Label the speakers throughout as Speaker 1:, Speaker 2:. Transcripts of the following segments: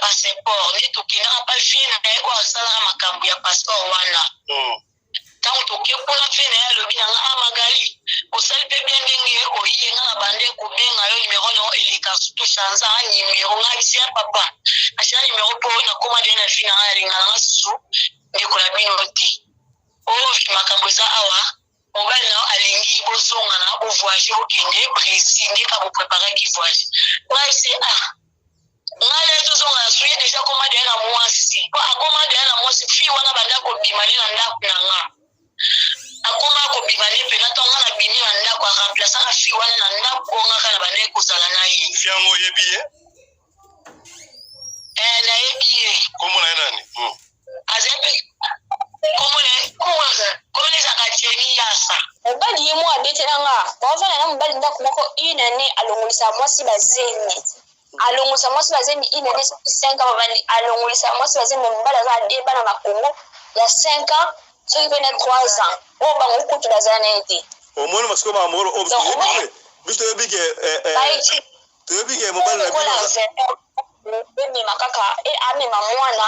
Speaker 1: Passeport nde tokendaka pa vie na ye oyo asalaka makambo ya passeport wana. Ntango toke kuna, vie na ye alobi na nga: "A Magali, osali mpe bien ndenge oye. Nga na bande kobenga yo, numero na yo eleka, surtout chanza numero." Nga bisi ya papa acha numero mpo nakóma de na vie na nga, nalinga na nga susu ndeko na bino te. Oyo makambo eza awa, mobali na yo alingi bozonga na bovoyage, bokende Brésil, nde ka bopreparaki voyage. Ngai se ah, ngai na ye tozonga na suye déjà, akoma deya na mwasi, po akoma deya na mwasi. Fille wana banda kobima nde na ndako na nga, akoma kobima nde mpena. Ntango nga nabimi na ndako, aremplaçaka fille wana na ndako oyo ngaka na bandaki kozala na ye.
Speaker 2: Fille yango oyebi ye?
Speaker 1: Eh, nayebi ye.
Speaker 2: Kombo na ye nani?
Speaker 1: Azali mpe kombo na ye, kombo na ezalaka Jeni Yasa.
Speaker 3: Mobali ye mo abetelanga, bavanda na mobali ndako moko une année, alongolisa mwasi bazemi, alongolisa mwasi bazemi une année, soki 5 ans bavandi, alongolisa mwasi bazemi. Mobali aza ade bana na Congo ya 5 ans, soki mpe na 3 ans, oyo bango kutu bazala na ye te.
Speaker 2: Omoni masiko makambo oyo biso toyebi te. Biso toyebi ke toyebi ke mobali na bino
Speaker 3: Emema kaka amema mwana,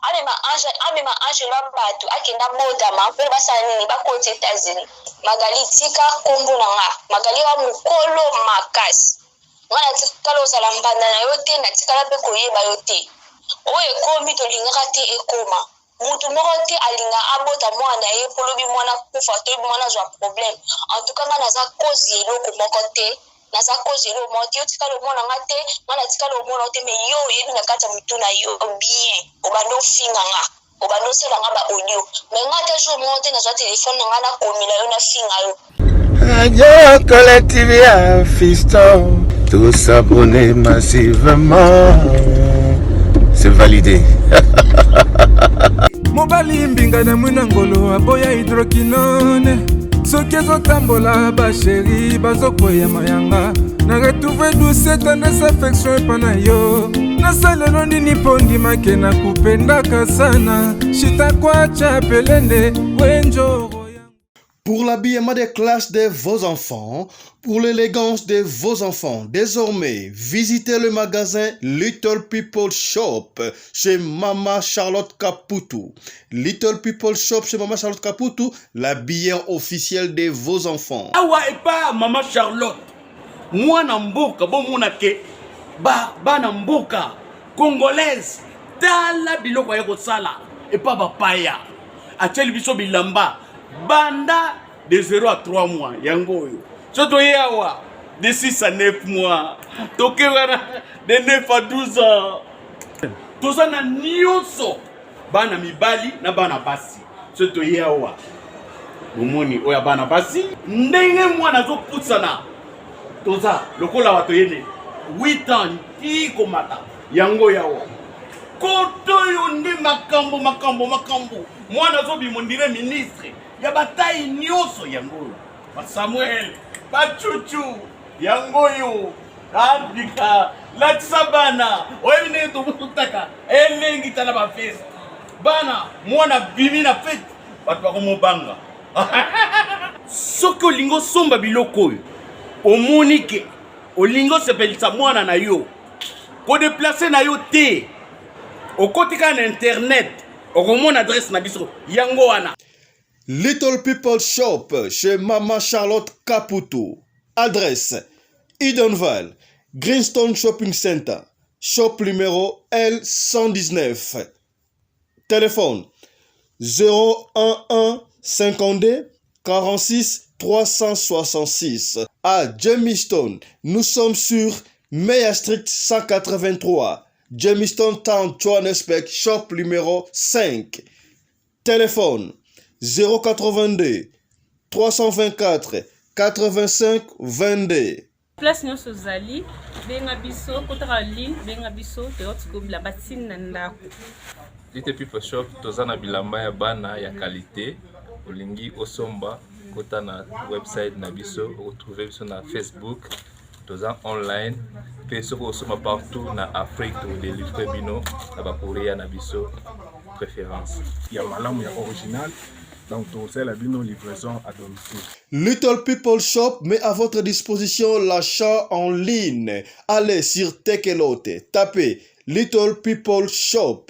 Speaker 3: amema ange, amema angelo ya bato, akenda botama mpo basala nini? Bakoti États-Unis. Magali, tika nkombo na nga Magali wa mokolo makasi. Nga natikala ozala mbanda na yo te, natikala mpe koyeba yo te. Oyo ekomi, tolingaka te ekoma. Mutu moko te alinga abota mwana na ye mpo lobi mwana kufa to lobi mwana azwa problème. En tout cas, nga naza cause ya eloko moko te, naza cause ya eloko moko te. Yo tikala omona nga te, nga natikala omona yo te. Mais yo oyebi na kati ya motu na yo bien, obanda ofinga nga, obanda osala nga baaudio, mais nga ata jour moko te nazwa telefone na nga nakomela yo, nafinga yo.
Speaker 4: Radio Collective ya Fiston. Tous s'abonner massivement. C'est validé.
Speaker 5: Mobali mbinga na mwina ngolo aboya hydroquinone, soki ezotambola, bachéri bazokwea mayanga. Na retrouve douce, tendresse, affection epa na yo. Nasalelo nini mpo ndimake na kupendaka sana? Shitakwacha pelende wenjoro.
Speaker 6: Pour l'habillement des classes de vos enfants, pour l'élégance de vos enfants, désormais, visitez le magasin Little People Shop chez Mama Charlotte Caputu. Little People Shop chez Mama Charlotte Caputu, l'habillement officiel de vos enfants.
Speaker 7: Awa epa Mama Charlotte, mwana mboka, bomona ke ba bana mboka congolaise, tala biloko aye kosala epa bapaya. Atieli biso bilamba banda de 0 à 3 mois, yango oyo. So toye awa de 6 à 9 mois, toke wana de 9 à 12 ans. Toza na nyonso, bana mibali na bana basi. So toye awa, bomoni oyo ya bana basi, ndenge mwana azopusana. Toza lokola bato yene 8 ans ti komata, yango yawa koto oyo nde makambo, makambo, makambo. Mwana azobima on dirait ministre ya bataille nyonso, yango oyo. Basamuel, bachuchu, yango oyo. Afrika latisa bana, oyebi ndenge tobutaka elengi. Tala bafeste bana, mwana bimi na fete, bato bakomobanga. Soki olingi osomba biloko oyo, omoni ke olingi osepelisa mwana na yo, kodéplacer na yo te, okoti kaka na internet, okomona adresse na biso, yango wana.
Speaker 6: Little People Shop chez Mama Charlotte Caputo. Adresse: Edenvale, Greenstone Shopping Center, shop numéro L119. Téléphone 011 52 46 366. À Germiston, nous sommes sur Meyer Street 183, Germiston Town, Johannesburg, shop numéro 5. Téléphone 082 324 85 22.
Speaker 8: Place nyonso ozali, benga biso, kotaka ligne, benga biso, toyoti bilamba ntina na ndako.
Speaker 9: Little People Shop, toza na bilamba ya bana ya qualité. Olingi osomba, kota na website na biso, okotrouve biso na Facebook, toza online mpe. Soki osomba partout na Afrique, tokodélivre bino na bacourrier na biso préférence.
Speaker 10: Ya malamu, ya original, donc tokosalela bino livraison à domicile.
Speaker 6: Little People Shop met à votre disposition l'achat en ligne. Allez sur Takealot, tapez. Little People Shop.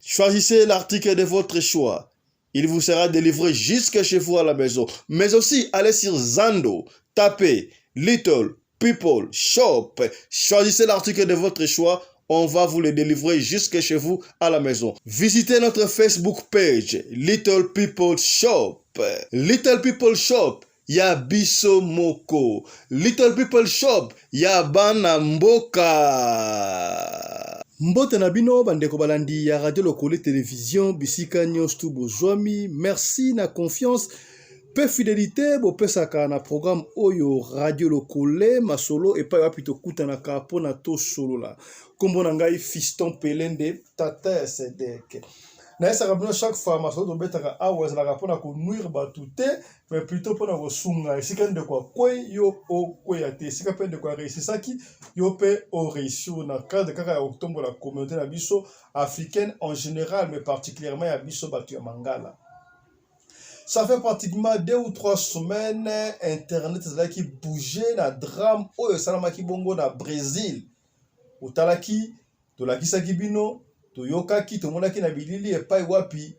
Speaker 6: Choisissez l'article de votre choix. Il vous sera délivré jusque chez vous à la maison. Mais aussi, allez sur Zando, tapez Little People Shop. Choisissez l'article de votre choix. On va vous le délivrer jusque chez vous à la maison. Visitez notre Facebook page Little People Shop. Little People Shop, ya biso moko. Little People Shop, ya bana mboka. Mbote na bino bandeko balandi ya Radio Lokole Television bisika nyonso tu bozwami. Merci na confiance pe fidelite bopesaka na programme oyo Radio Lokole masolo epai wapi tokutanaka mpo na tosolola. Kombo na ngai Fiston Pelende, tata ya Sedek. Nayesaka bino chaque fois masolo tobetaka awa ezalaka mpo na konuire bato te, mais plutôt mpo na kosunga. Esika ndeko akwei yo okweya te, esika mpe ndeko areusisaki yo mpe oreusir, na cadre kaka ya kotombola communauté na biso africaine en général, mais particulièrement ya biso bato ya Mangala. Ça fait pratiquement 2 ou 3 semaines, internet ezalaki bouge na drame oyo esalamaki bongo na Brésil. Otalaki, tolakisaki bino, toyokaki, tomonaki na bilili epai wapi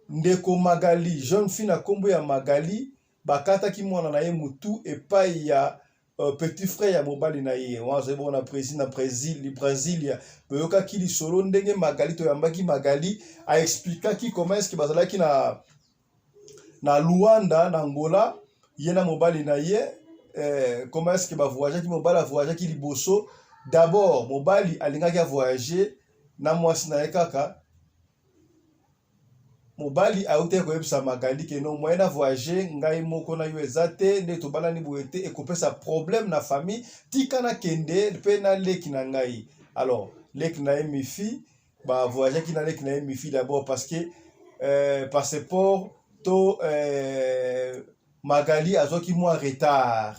Speaker 6: ndeko Magali, jeune fille na nkombo ya Magali, bakataki mwana na ye mutu epai ya petit frère ya mobali na ye wana azali bongo na Brésil, na Brésil, Brasilia. Toyokaki lisolo ndenge Magali, toyambaki Magali, aexplikaki comment est ce que bazalaki na Luanda, na Angola, ye na mobali na ye, comment est ce que bavoyageaki. Mobali avoyageaki liboso. D'abord mobali alingaki avoyage na mwasi na ye kaka. Mobali autaki koyebisa Magali ke non, moyen na voyage ngai moko na yo eza te, nde tobalani boye te, ekopesa problème na famille, tika nakende mpe na leki na ngai. Alors leki na ye Mifi, bavoyageaki na leki na ye Mifi d'abord, parce que passeport to Magali azwaki mwa retard.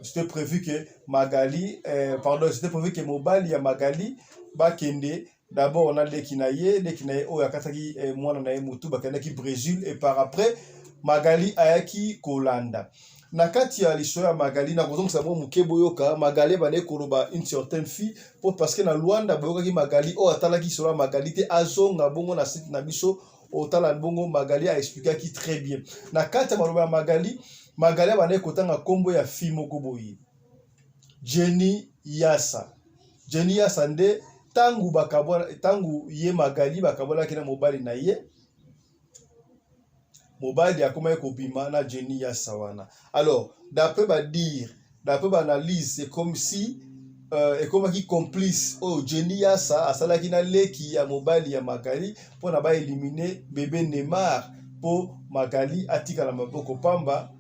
Speaker 6: C'était prévu que Magali, pardon, c'était prévu que mobali ya Magali bakende d'abord na leki na ye, leki na ye oyo akataki mwana na ye motu. Bakendaki Brésil et par après Magali ayaki kolanda. Na kati ya lisolo ya Magali, na kozongisa mwa moke, boyoka Magali ebandaki koloba une certaine fille po parce que na Luanda boyokaki Magali. Oyo atalaki lisolo ya Magali te, azonga bongo na site na biso, otala bongo Magali aexplikaki très bien. Na kati ya maloba ya Magali, Magali abandaki kotanga nkombo ya fille moko boye, Jenny Yasa. Jenny Yasa nde ntango bakabwana, ntango ye Magali bakabwanaki na mobali na ye, mobali akomaki kobima na Jenny Yasa wana. Alors d'après badire, d'après baanalyse, c'est comme si ekomaki complice oyo Jenny Yasa asalaki na leki ya mobali ya Magali mpona baéliminer bébé Neymar, mpo Magali atikala maboko pamba.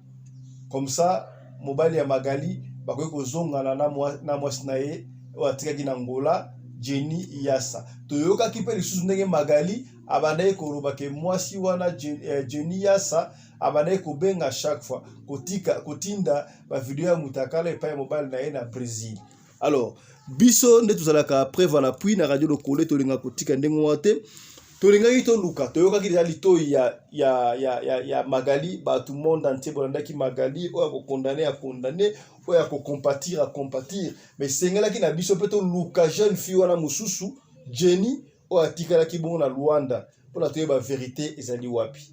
Speaker 6: Comme ça mobali ya Magali bakoki kozongana na mwasi na ye oyo atikaki na Angola, Jenny Yasa. Toyokaki mpe lisusu ndenge Magali abandaki koloba ke mwasi wana Jenny Yasa abandaki kobenga chaque fois, kotika kotinda bavideo ya mutakala epai ya mobali na ye na Brésil. Alors biso nde tozalaka preuve à l'appui na Radio Lokole, tolingaka kotika ndenge wana te. Tolingaki toluka, toyokaki deja litoi ya Magali. Bato monde entier bolandaki Magali, oyo akocondamner acondamner, oyo akocompatir acompatir, mais esengelaki na biso mpe toluka jeune fille wana mosusu, Jenny, oyo atikalaki bongo na Luanda, mpona toyeba vérité ezali wapi.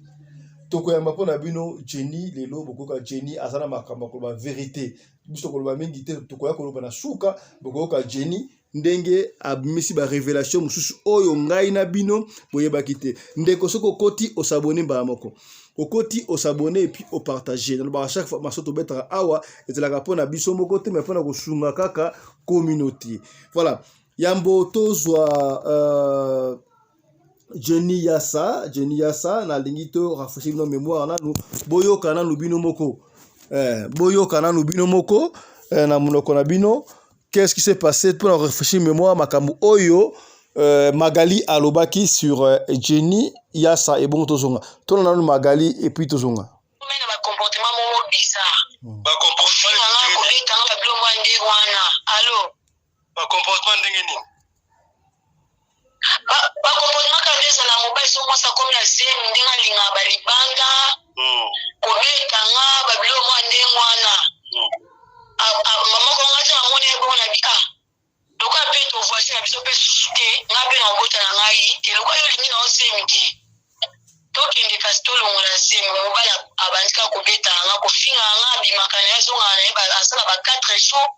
Speaker 6: Tokoyamba mpona bino Jenny lelo. Bokoyoka Jenny aza na makambo ya koloba, vérité. Biso tokoloba mingi te, tokoya koloba na suka. Bokoyoka Jenny ndenge abimisi barévélation mosusu oyo ngai na bino boyebaki te. Ndeko, soki okoti, os'abonner mbala moko, okoti, os'abonner et puis opartager. Nalobaka chaque fois, maso tobetaka awa ezalaka mpona biso moko te, mais mpona kosunga kaka communauté. Voilà, yambo tozwa Jenny Yasa, Jenny Yasa, nalingi to rafraîchir bino mémoire nanu. Boyoka nanu bino moko, boyoka nanu bino moko, na monoko na bino, qu'est-ce qui s'est passé, mpona rafraîchir mémoire makambo oyo Magali alobaki sur Jenny Yasa. Ebongo tozonga, tona nanu Magali et puis tozonga.
Speaker 1: Na bacomportement moko bizarre, nanga kobetanga babilo mwa ndenge wana. Allo?
Speaker 2: Bacomportement ndenge nini?
Speaker 1: Bacomportement kaka nde ezala mobali so mwasi akomi na zemi, ndenge alingaka balibanda, kobetanga babilo mwa ndenge wana. Mama konga te, amoni ye bongo na bi ah lokola mpe. zemi, mobali abandi kaka kobetaka nga, kofingaka nga, abimaka na ye, azongaka na ye, asala ba 4 jours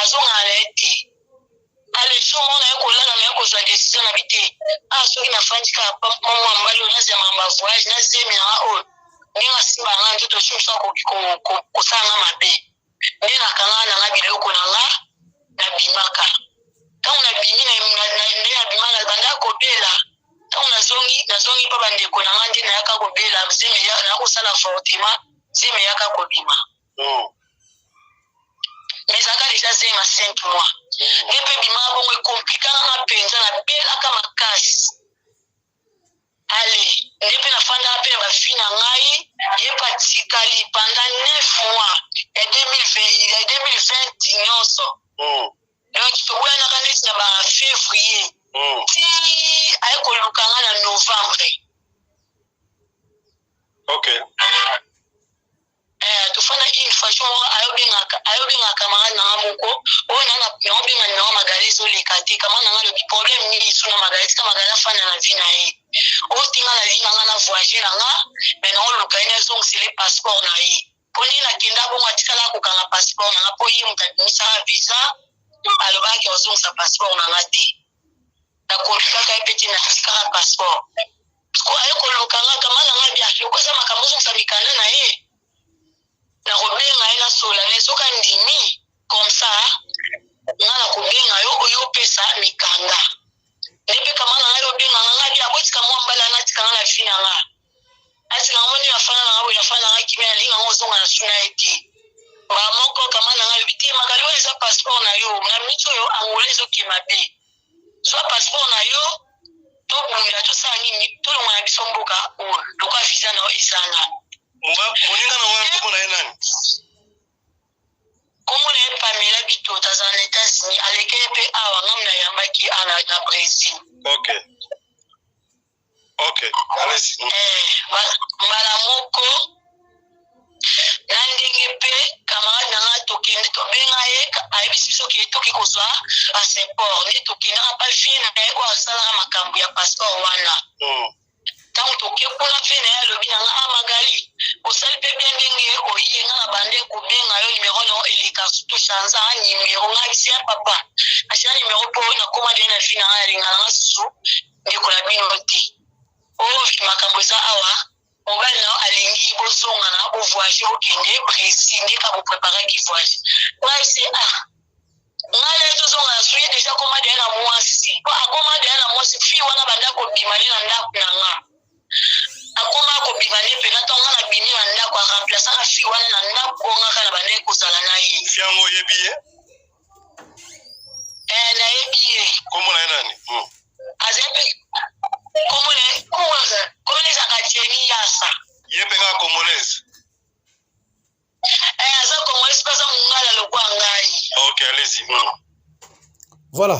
Speaker 1: azongaka na ye te. Ale jour moko naye kolala, naye kozwa decision na bi te, ah soki nafandi kaka mwa mobali oyo nazela makambo ya voyage na zemi na nga oyo, ndenge asimbaka nga nzoto, jour mosusu akoki kosala nga mabe. Nde nakangaka na nga biloko na nga, nabimaka. Ntango nabimi, nde nabima, nabandaka kobela. Ntango nazongi, nazongi mpa bandeko na nga, nde nayaka kobela zemi, naya kosala avortement, zemi eyaka kobima. Mais ezalaka deja zemi ya 5 mois. Nde mpe ebimaka bongo, ekomplikaka nga mpenza, nabelaka makasi. Ale nde mpe nafandaka mpe na bafi na ngai, ye mpe atikali pendant 9 mois ya 2020, ya 2020 nyonso. Donc toboyanaka neti na ba février ti aye koluka nga na novembre. Eh, tofandaki une fois, jour moko ayobengaka ayobengaka camarade na nga moko oyo na naobenga nimero Magali ezoleka te. Camarade na nga alobi problème nini lisu na Magali, tika Magali afanda na vie na ye, otinga na vie na nga na voyage na nga, mais naoluka ye nazongisele passeport na ye mpo ndenge nakenda bongo atikala kokanga passeport na nga mpo ye moto abimisaka visa, alobaki ozongisa passeport na nga te. Nakolikaka ye mpe te, natikaka passeport. Ko aye koluka nga, kama na nga bia loko eza makambo ozongisa mikanda na ye, nakobenga ye nasola na ye, soki andimi comme ça nga nakobenga yo oyo opesa mikanda. Nde mpe kama na ngai obenga nga, nga bia botika mwa mbala natika nga na fi na nga, atika ngo nde nafanda na nga boye, nafanda na nga kimia, nalinga ngo ozonga na suna ye te. Mbala moko kama na ngai alobi te, Magali, oyo eza passeport na yo na miniti oyo Angola ezoke mabe, zwa passeport na yo, tobunda, tosala nini, tolongwa na biso mboka oyo lokola visa na yo ezanga.
Speaker 2: Moninga na wana, kombo na ye nani?
Speaker 1: Kombo na ye Pamela Bitota, azala na États-Unis, aleke ye mpe awa ngamu nayambaki awa na Brésil.
Speaker 2: Ok, allez-y.
Speaker 1: Eh, mbala moko na ndenge mpe camarade na nga tokende, tobenga ye, ayebisi biso ke toke kozwa passeport. Nde tokendaka pa vie na ye oyo asalaka makambo ya passeport wana. Ntango toke kuna, vie na ye alobi na nga, ah Magali, osali mpe bien ndenge oye, nga na bande kobenga yo, numero na yo eleka, surtout chanza numero. Nga bisi ya papa acha numero mpo nakoma deya na vie na nga, nalinga na nga susu ndeko na bino te. Oyo makambo eza awa, mobali na yo alingi bozongana, bovoyage, bokende Brésil, nde kaka bopreparaki voyage. Ngai se ah ngai naye tozonga na suye, deja akoma deya na mwasi, po akoma deya na mwasi, fille wana banda kobima nde na ndako na nga, akoma kobima nde mpena ntango nga nabimi na ndako, aremplaçaka fille wana na ndako oyo nga kaka na bandaki kozala na ye.
Speaker 2: Fi yango oyebi ye?
Speaker 1: Eh, nayebi ye.
Speaker 2: Kombo na ye nani?
Speaker 1: Azali mpe kombo na ye, kombo na ye ezalaka Jenny Yasa.
Speaker 2: Ye mpe kaka congolaise?
Speaker 1: Eh, aza congolaise mpe aza mongala lokwa ngai.
Speaker 2: Ok, allez-y.
Speaker 6: Voilà,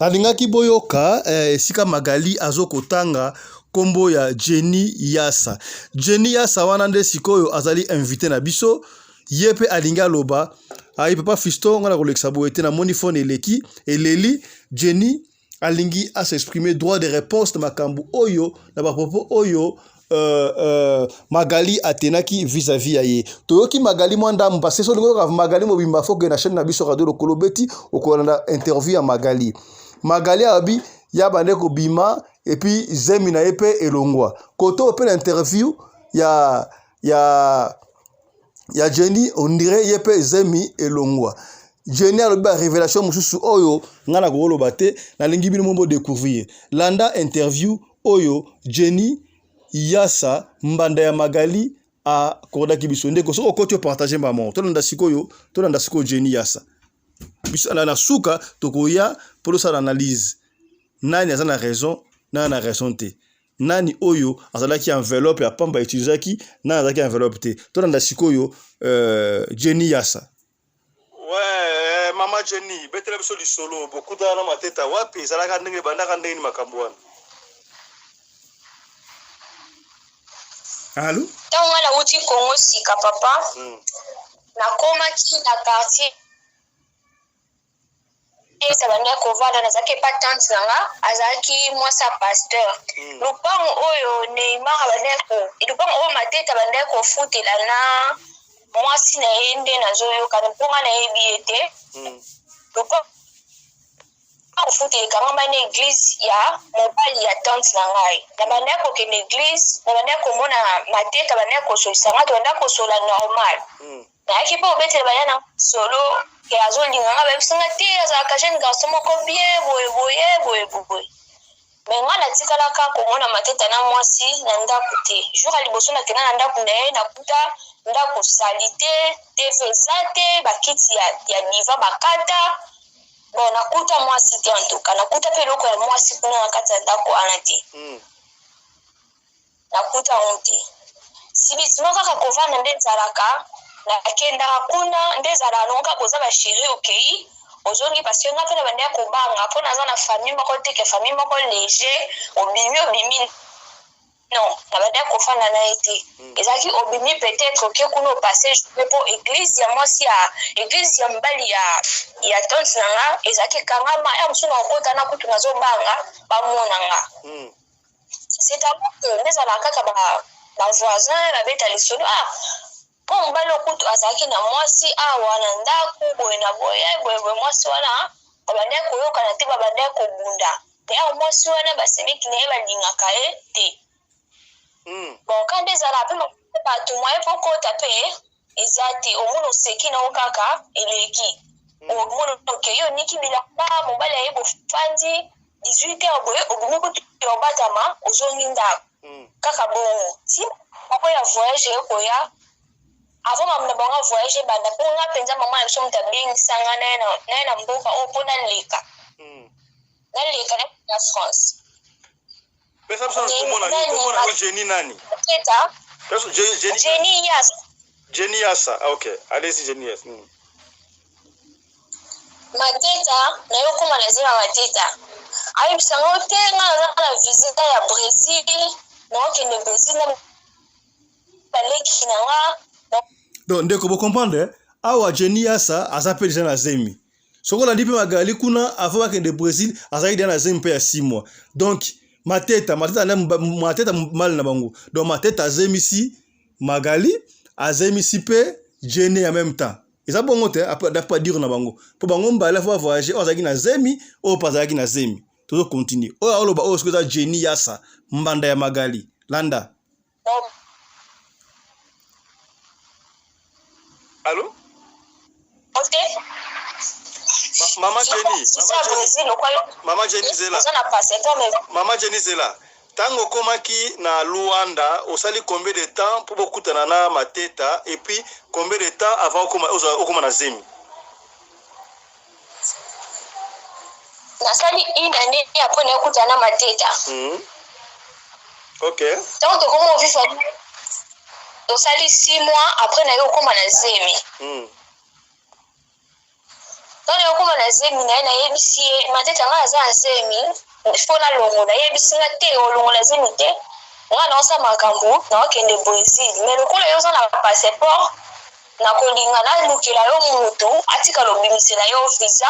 Speaker 6: nalingaki boyoka esika Magali azokotanga kombo ya Jenny Yasa. Jenny Yasa wana nde sikoyo azali invité na biso, ye mpe alingi aloba. Ayi papa Fiston, nga na kolekisa boye te, namoni phone eleki eleli. Jenny alingi a s'exprimer, droit de réponse na makambo oyo, na ba propos oyo Magali atenaki vis-à-vis ya ye. Toyoki Magali mwa ndambo, parce que soki olingi oyoka Magali mobimba, faut que na chaîne na biso Radio Lokolo Beti okolanda interview ya Magali. Magali alobi ya bande kobima et puis zemi na ye mpe elongwa. Koto mpe na interview ya Jenny, on dirait ye mpe zemi elongwa. Jenny alobi ba révélation mosusu oyo nga na kokoloba te, nalingi bino mo bodécouvrir. Landa interview oyo Jenny Yasa mbanda ya Magali akordaki biso. Ndeko, soki okoti opartage mbamo, tolanda sikoyo, tolanda sikoyo Jenny Yasa. Biso na suka tokoya mpo tosala analyse, nani aza na raison, nani na raison te, nani oyo azalaki enveloppe ya pamba utilisaki, nani azalaki enveloppe te. Tolanda sikoyo Jenny Yasa.
Speaker 2: Ouais, mama Jenny, betela biso lisolo, bokutana na Mateta wapi, ezalaka ndenge, ebandaka ndenge nini makambo wana?
Speaker 6: Allo?
Speaker 3: Ntango nga nauti Kongo sika papa, nakomaki na quartier Esa bandaki kovanda, nazalaki epa tante na nga, azalaki mwasi ya pasteur. Lopango oyo Neymar abandaki ko, lopango oyo Mateta abandaki kofutela na mwasi na ye nde nazoyoka, mpo nga nayebi ye te. Lopango kofutela ekangama na eglise ya mobali ya tante na ngai. Nabandaki kokende eglise, nabandaki komona Mateta, abandaki kosolisa nga, tobandaki kosola normal. Nayaki mpe kobetela baya na solo ke azolinga nga, bayebisi nga te azalaka jeune garçon moko bien boye boye boye boye. Me nga natikalaka komona Mateta na mwasi na ndako te. Jour ya liboso nakenda na ndako na ye, nakuta ndako salite, TV eza te, bakiti ya, ya diva bakata. Bon, nakuta mwasi te en tout cas, nakuta mpe eloko ya mwasi kuna na kati ya ndako wana te. Nakuta yango te. Subitement kaka kovanda nde ezalaka, nakendaka kuna nde ezalaka nango kaka boza ba cherie okeyi ozongi parce que nga pe nabandaki kobanga po naza na famille moko te ke famille moko leger obimi obimi non nabandaki kofanda na ye te ezalaki obimi peut-etre oke kuna opasse journee po eglise ya mwasi ya eglise ya mobali ya ya tante na nga ezalaki ekangama ya mosusu nakokota na kutu nazobanga bamona nga. C'est à que nde ezalaka kaka ba ba voisin babeta lisolo ah mpo mobali oyo kutu azalaki na mwasi awa na ndako boye na boye boye boye mwasi wana babandaki koyokana te babandaki kobunda d'ailleurs mwasi wana basemeki na ye balingaka ye te bon ka nde ezalaka mpe bato moyen mpo kota mpe eza te omona oseki na yo kaka eleki omona okei oniki bilamba mobali aye bofandi 18 heures boye obimi kutu ya obatama ozongi ndako kaka bongo ti moko ya voyage ekoya avant mamu na bango ya voyage ebanda mpo nga mpenza mama na biso moto abengisa nga naye na mboka oyo mpo naleka naleka na France.
Speaker 2: Pesa biso kombo na yo, kombo na yo Jenny nani?
Speaker 3: Teta.
Speaker 2: Pesa Jenny.
Speaker 3: Jenny Yasa.
Speaker 2: Jenny Yasa. Ah, OK. Allez-y Jenny Yasa.
Speaker 3: Mateta, na yo koma na zema Mateta. Ayebisa ngo te nga naza na visa ya Brésil, naokende Brésil na baleki na nga.
Speaker 6: Donc ndeko bo comprendre awa Jenny Yasa aza pe deja na zemi. Soki olandi mpe Magali kuna avant bakende Brésil azalaki deja na zemi mpe ya 6 mois. Donc Mateta, Mateta nde Mateta mobali na bango. Donc Mateta azemisi Magali, azemisi mpe Jenny en même temps. Eza bongo te, d'après dire na bango. Mpo bango mbala faut voyager, oyo azalaki na zemi, oyo mpe azalaki na zemi. Tozo continuer. Oyo aloba oyo soki eza Jenny Yasa, mbanda ya Magali. Landa.
Speaker 2: Allô?
Speaker 3: Ok.
Speaker 2: Ma, Maman Jenny, Maman Jenny, Maman Jenny Zela. Maman Jenny Zela. Tango okomaki na Luanda, osali combien de temps pour bokutana na Mateta et puis combien de temps avant okoma okoma na zemi?
Speaker 3: Nasali une année après nakutana na Mateta.
Speaker 2: Ok.
Speaker 3: Tango tokoma vivre tosali 6 mois après naye okoma na zemi. Ntango naye okoma na zemi na ye nayebisi ye Mateta ngai aza na zemi fo nalongola. Ayebisi nga te olongola zemi te ngai naosala makambo naokende Brésil mais lokola yo oza na passeport nakolinga nalukela yo mutu atikala obimisela yo visa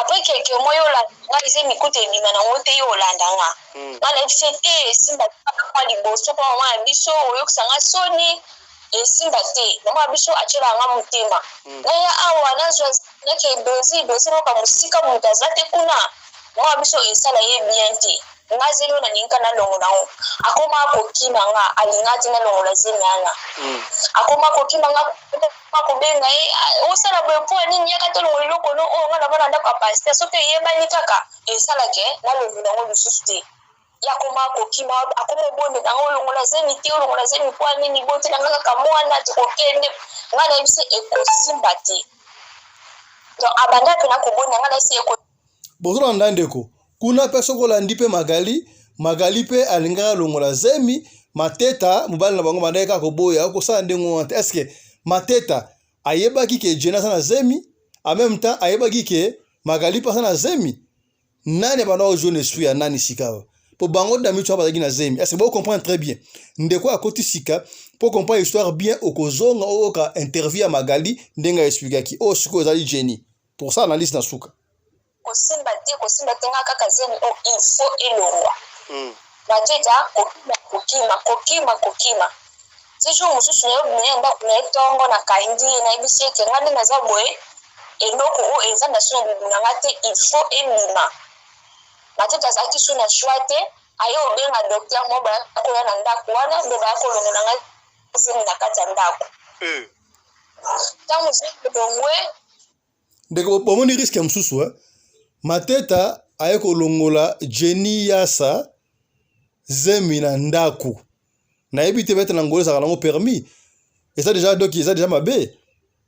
Speaker 3: après quelques mois yo olanda nga zemi kutu ebima nango te yo olanda nga. Nga nayebisi ye te esimba te mwa liboso mpo mama na biso oyokisa nga soni esimba te mama na biso atielaka nga motema naya awa nazwa nake Brésil Brésil mboka mosika moto aza te kuna mama na biso esala ye bien te nga zemi oyo nalingi ka nalongola yango akoma kokima nga alinga te nalongola zemi wana akoma kokima nga kobenga ye osala boye mpo ya nini yaka tolongola eloko no oyo nga navanda ndako ya pasteur soki eyebani kaka esala ke nalongola yango lisusu te ye akoma kokima akoma obondela nga olongola zemi te olongola zemi mpo ya nini botela nga kaka mwana tokokende nga nayebisi ekosimba te donc abanda mpena kobondela nga nayebisi eko
Speaker 6: Bozolanda ndeko kuna mpe soki olandi mpe Magali, Magali mpe alingaka alongola zemi Mateta mobali na bango bandaki kaka koboya okosala ndenge wana te. Est-ce que Mateta ayebaki ke Jenny aza na zemi en même temps ayebaki ke Magali mpe aza na zemi? Nani abanda ko jouer esprit ya nani sika po bango dami twa bazalaki na zemi. Est-ce que bo comprendre très bien? Ndeko akoti sika po comprendre histoire bien okozonga oyoka interview ya Magali ndenge a expliquaki. Oyo sikoyo ezali Jenny. Tokosala analyse na suka.
Speaker 3: Kosimba te, kosimba te, nga kaka zemi oyo il faut elongwa. Mateta kokima, kokima, kokima, kokima. Ti jour mosusu naye obima ye na ndako na ye tongo, nakangi ye, nayebisi ye ke nga nde naza boye, eloko oyo eza na so na libumu na nga te, il faut ebima. Mateta azalaki su na choix te, aye obenga docteur moko baya koya na ndako wana, nde baya kolongola nga zemi na kati ya ndako. Ntango zemi elongwe,
Speaker 6: Ndeko, bomoni risque mosusu eh? Mateta aye kolongola Jenny Yasa zemi na ndaku. Nayebi te bete na Angola ezalaka nango permis. Eza deja doki, eza deja mabe.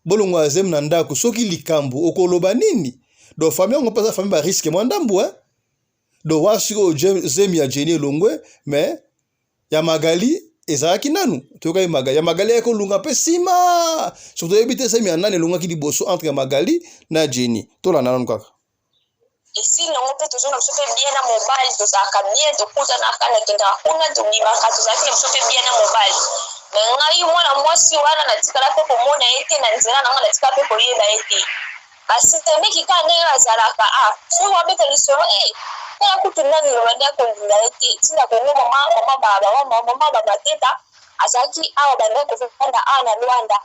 Speaker 6: Bolongola zemi na ndaku soki likambo okoloba nini? Donc famille yango mpe eza famille ba risque mwa ndambu eh? Donc wana sikoyo zemi ya Jenny elongwe mais ya Magali ezalaki nanu toyokaki Magali ya Magali ayaki kolunga mpe nsima soki toyebi te zemi ya nani elongaki liboso entre ya Magali na Jenny tolanda nanu kaka.
Speaker 3: Esili nango mpe tozonga biso mpe bien na mobali, tozalaka bien, tokutanaka, nakendaka kuna, tobimaka, tozalaki na biso mpe bien na mobali. Me ngai mwana mwasi wana natikala mpe komona ye te na nzela na ngai, natikala mpe koyeba ye te. Basemeki kaka ndenge bazalaka ah soki babeta lisolo eh tala kutu nani lobandi akolinga ye te ntina kongo mama mama ba mama mama ba mateta azalaki awa bandaki kovanda awa na Luanda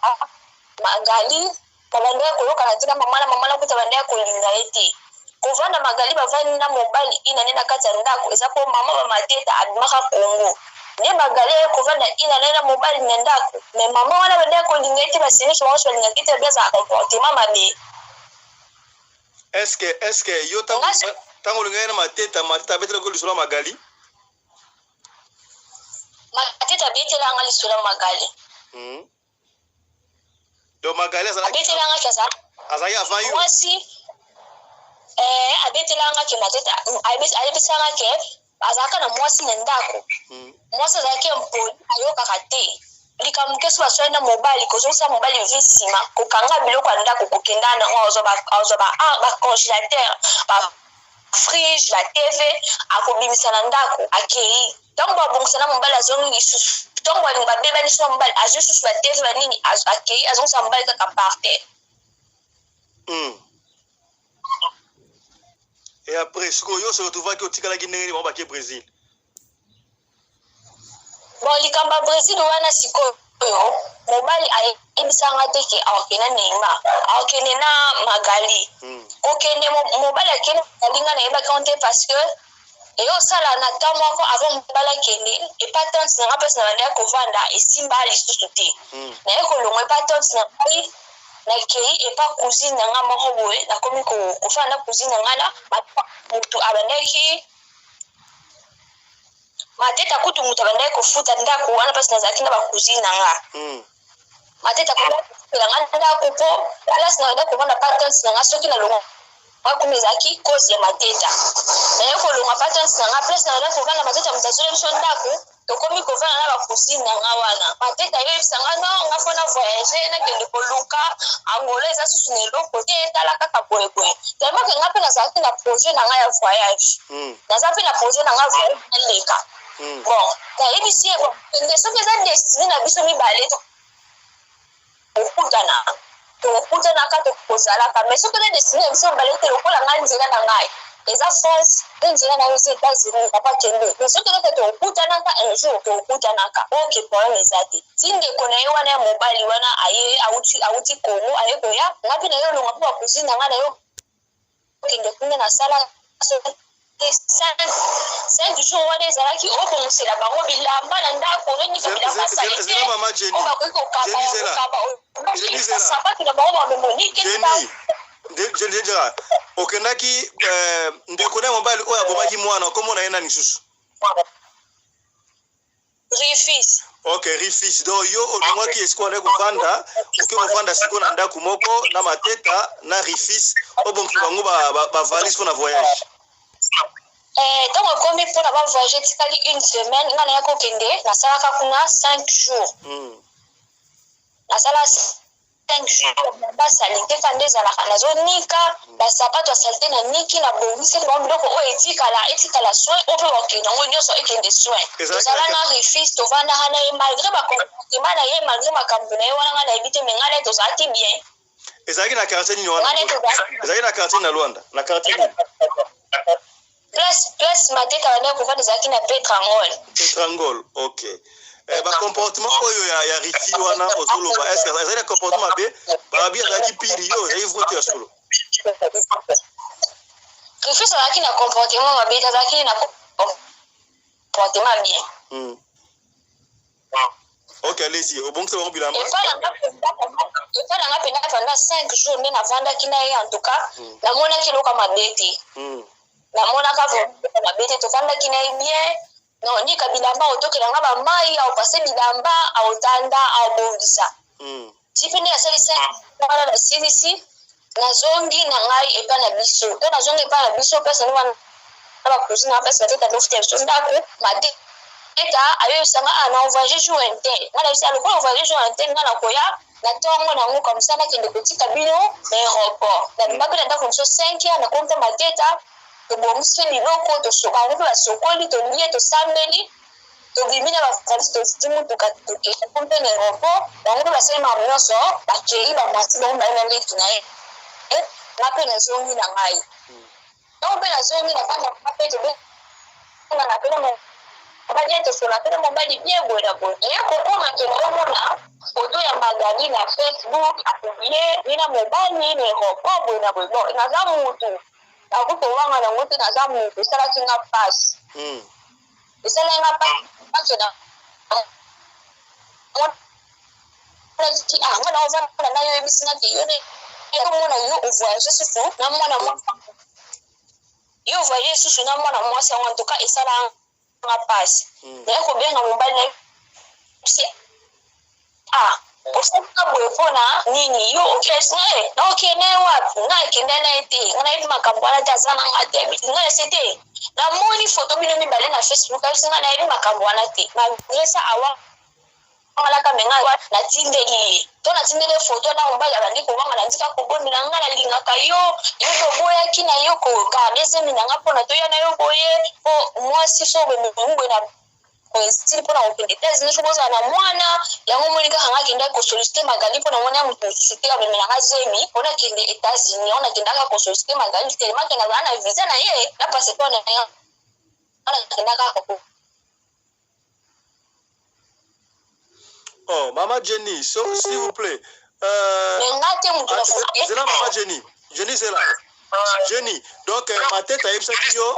Speaker 3: Magali babandaki koyokana te na mama na mama na kuta bandaki kolinga ye te kovanda Magali bavandi na mobali ina nde na kati ya ndako eza po mama ba mateta abimaka Congo nde Magali aye kovanda ina nde na mobali na ndako me mama wana bandaki kolinga ye te basemeki bango nyonso balingaki te babi azala comportement mabe.
Speaker 2: Est-ce que yo ntango olingaki na Mateta, Mateta abetelaki lisolo ya Magali?
Speaker 3: Mateta abetelanga lisolo ya Magali.
Speaker 2: Donc Magali azalaki
Speaker 3: abetelanga ke
Speaker 2: azalaki avant yo
Speaker 3: mwasi eh, abetelanga ke Mateta ayebisanga ke azalaka na mwasi na ndako. Mwasi azalaki impoli, ayokaka te likambo moke so baswani na mobali, kozongisa mobali vi nsima, kokanga biloko ya ndako, kokenda nango, azwa bacongélateur, bafrige, batv, akobimisa na ndako, akei. Ntango babongisa na mobali, azongi lisusu. Ntango balingi babebani so na mobali, azwi lisusu batv, banini, akei, azongisa mobali kaka par terre.
Speaker 2: Et après sikoyo yo se retrouvaki, otikalaki ndenge nini? Bango bake Brésil?
Speaker 3: Bon, likambo ya Brésil wana sikoyo, mobali ayebisanga te ke akokende na Neymar, akokende na Magali. Kokende mobali akende Magali, nga nayebaki yango te parce que eyosala na temps moko avant mobali akende epa tante na nga, mpasi na bandaki kovanda esimba lisusu te. Naye kolongwa epa tante na ngai, nakei epa cousine na nga moko boye, nakomi kofanda na cousine na nga na motu abandaki Mateta kutu moto abandaki kofuta ndako wana mpasi nazalaki na bacousine na nga. Mateta kofutela nga ndako mpo place na bandaki kovanda pa tante na nga, soki nalongwa kuna ezalaki cause ya Mateta. Naye kolongwa pa tante na nga, place na bandaki kovanda, Mateta moto azweli biso ndako, tokomi kovanda na bacousine na nga wana. Mateta yoyebisa nga no nga fo na voyage, nakende koluka Angola, eza susu na eloko te, tala kaka boyeboye, tellement ke nga mpe nazalaki na projet na nga ya voyage. Naza mpe na projet na nga voyage naleka. Bon, nayebisi ye, bon, kende, soki eza destine na biso mibale tokokutana, tokokutanaka, tokozalaka, mais soki eza destine na biso mibale te, lokola ngai nzela na ngai eza France mpe nzela na yo eza États-Unis, papa kende, mais soki eza te, tokokutanaka un jour, tokokutanaka. Ok, problème eza te. Ti ndeko na ye wana ya mobali wana aye auti Congo, aye koya, nga mpe na ye olonga mpo bacousine na ngai na yo okende kuna, nasala 5 jours wana ezalaki obongisela bango bilamba na ndako, ozonika bilamba salite oyo bakoki kokaba kokaba, sapatu na bango bamemonike.
Speaker 2: Jenny, okendaki, ndeko na ye mobali oyo abomaki mwana, okomona ye nani lisusu?
Speaker 3: Rifis.
Speaker 2: Ok, Rifis. Donc yo olongwaki esika wana kovanda, oke kovanda sikoyo na ndako moko na Mateta na Rifis, obongisa bango bavalise mpona voyage.
Speaker 3: Ntango ekomi mpona bavoyage, etikali une semaine, ngai naya kokende, nasalaka kuna 5 jours. Nasala 5 jours, basalite ka nde ezalaka, nazonika basapato ya salite, na niki, nabongiseli bango biloko oyo etikala, etikala soin oyo mpe bakokende yango nyonso, ekende soin. Tozala na Rifis, tovandaka na ye malgré bacomportement na ye, malgré makambo na ye wana, ngai nayebi te, me ngai na ye tozalaki bien.
Speaker 2: Ezalaki na quartier nini wana? Ezalaki na quartier na Luanda, na quartier nini?
Speaker 3: Place place Mateta bandaki kovanda ezalaki na Petrangol.
Speaker 2: Petrangol, ok. Eh, ba comportement oyo ya, ya Rifi wana ozoloba, est-ce que ezali na comportement mabe? Barabi azalaki piri yo, ezalaki vrai to ya solo?
Speaker 3: Rifi azalaki na comportement mabe, azalaki na comportement bien.
Speaker 2: Ok, allez-y. Obongisa bango bilamba.
Speaker 3: Epai na nga mpenza pendant 5 jours nde navandaki na ye en tout cas hmm. namonaki eloko ya mabe te hmm. namonaka eloko mabe te tofandaki na ye bien naonika bilamba otokela nga bamai aopase bilamba aotanda aobongisa hmm. ti mpe nde nasali 5 wana nasilisi nazongi na ngai epai na biso to nazongi epai na biso place nde wana na ba cousine na place bateta tofuta biso ndako mateta ayoyebisa nga ah, na voyage jour intel nga nayebisa lokola voyage jour intel nga nakoya na ntongo na yango comme ça nakende kotika bino na aéroport nabima mpe na ndako biso 5 heures nakomi mpe mateta tobongisi mpe biloko bango mpe basokoli tolie tosambeli tobimi na bavalise tozwi motuka tokei mpe na aéroport bango mpe basali makambo nyonso bakei bamati bango baye na leki na ye nga mpe nazongi na ngai Ntango mpe nazongi nafanda nga mpe tobengana mpe na mobali ye tosola mpe na mobali bien boye na boye eya kokoma ke naomona foto ya Magali na Facebook apublie ye na mobali na aéroport boye na boye bon naza mutu nakoki kowanga nango te naza mutu esalaki nga mpasi hmm. esalaki nga mpasi na ah nga naovanda na yo oyebisi nga ke yo omona yo ovoyage susu na mwana mwasi yo ovoyage susu na mwana mwasi yango antuka esala nga mpasi hmm. naye kobenga mobali na ye ah osalaka boye mpona nini yo okesi nga e naokende ye wapi nga akenda na ye te nga nayebi makambo wana te aza na nga te nga ese te namoni foto bino mibale na facebook ayebisi nga nayebi makambo wana te malgre sa awa Malaka me nga natindeli ye to natindeli ye foto na mobali abandi kowanga na ndika kobondela nga nalingaka yo yo nde oboyaki na yo kogarde zemi na nga mpona toya na yo boye mpo mwasi so bomemi boye na Brésil mpo na kokende États-Unis fo bozala na mwana yango omoni kaka nga akendaki kosolicite Magali mpo na mwana ya moto mosusu te amemela nga zemi mpo nakende États-Unis yango nakendaka kosolicite Magali tellement ke nazala na visa na ye na passeport na ye nakendaka
Speaker 2: Oh, Maman Jenny, so, s'il vous plaît. Euh, ah, c'est là, Maman Jenny. Jenny, c'est là. Jenny, donc, euh, ma tête a yebisaki yo,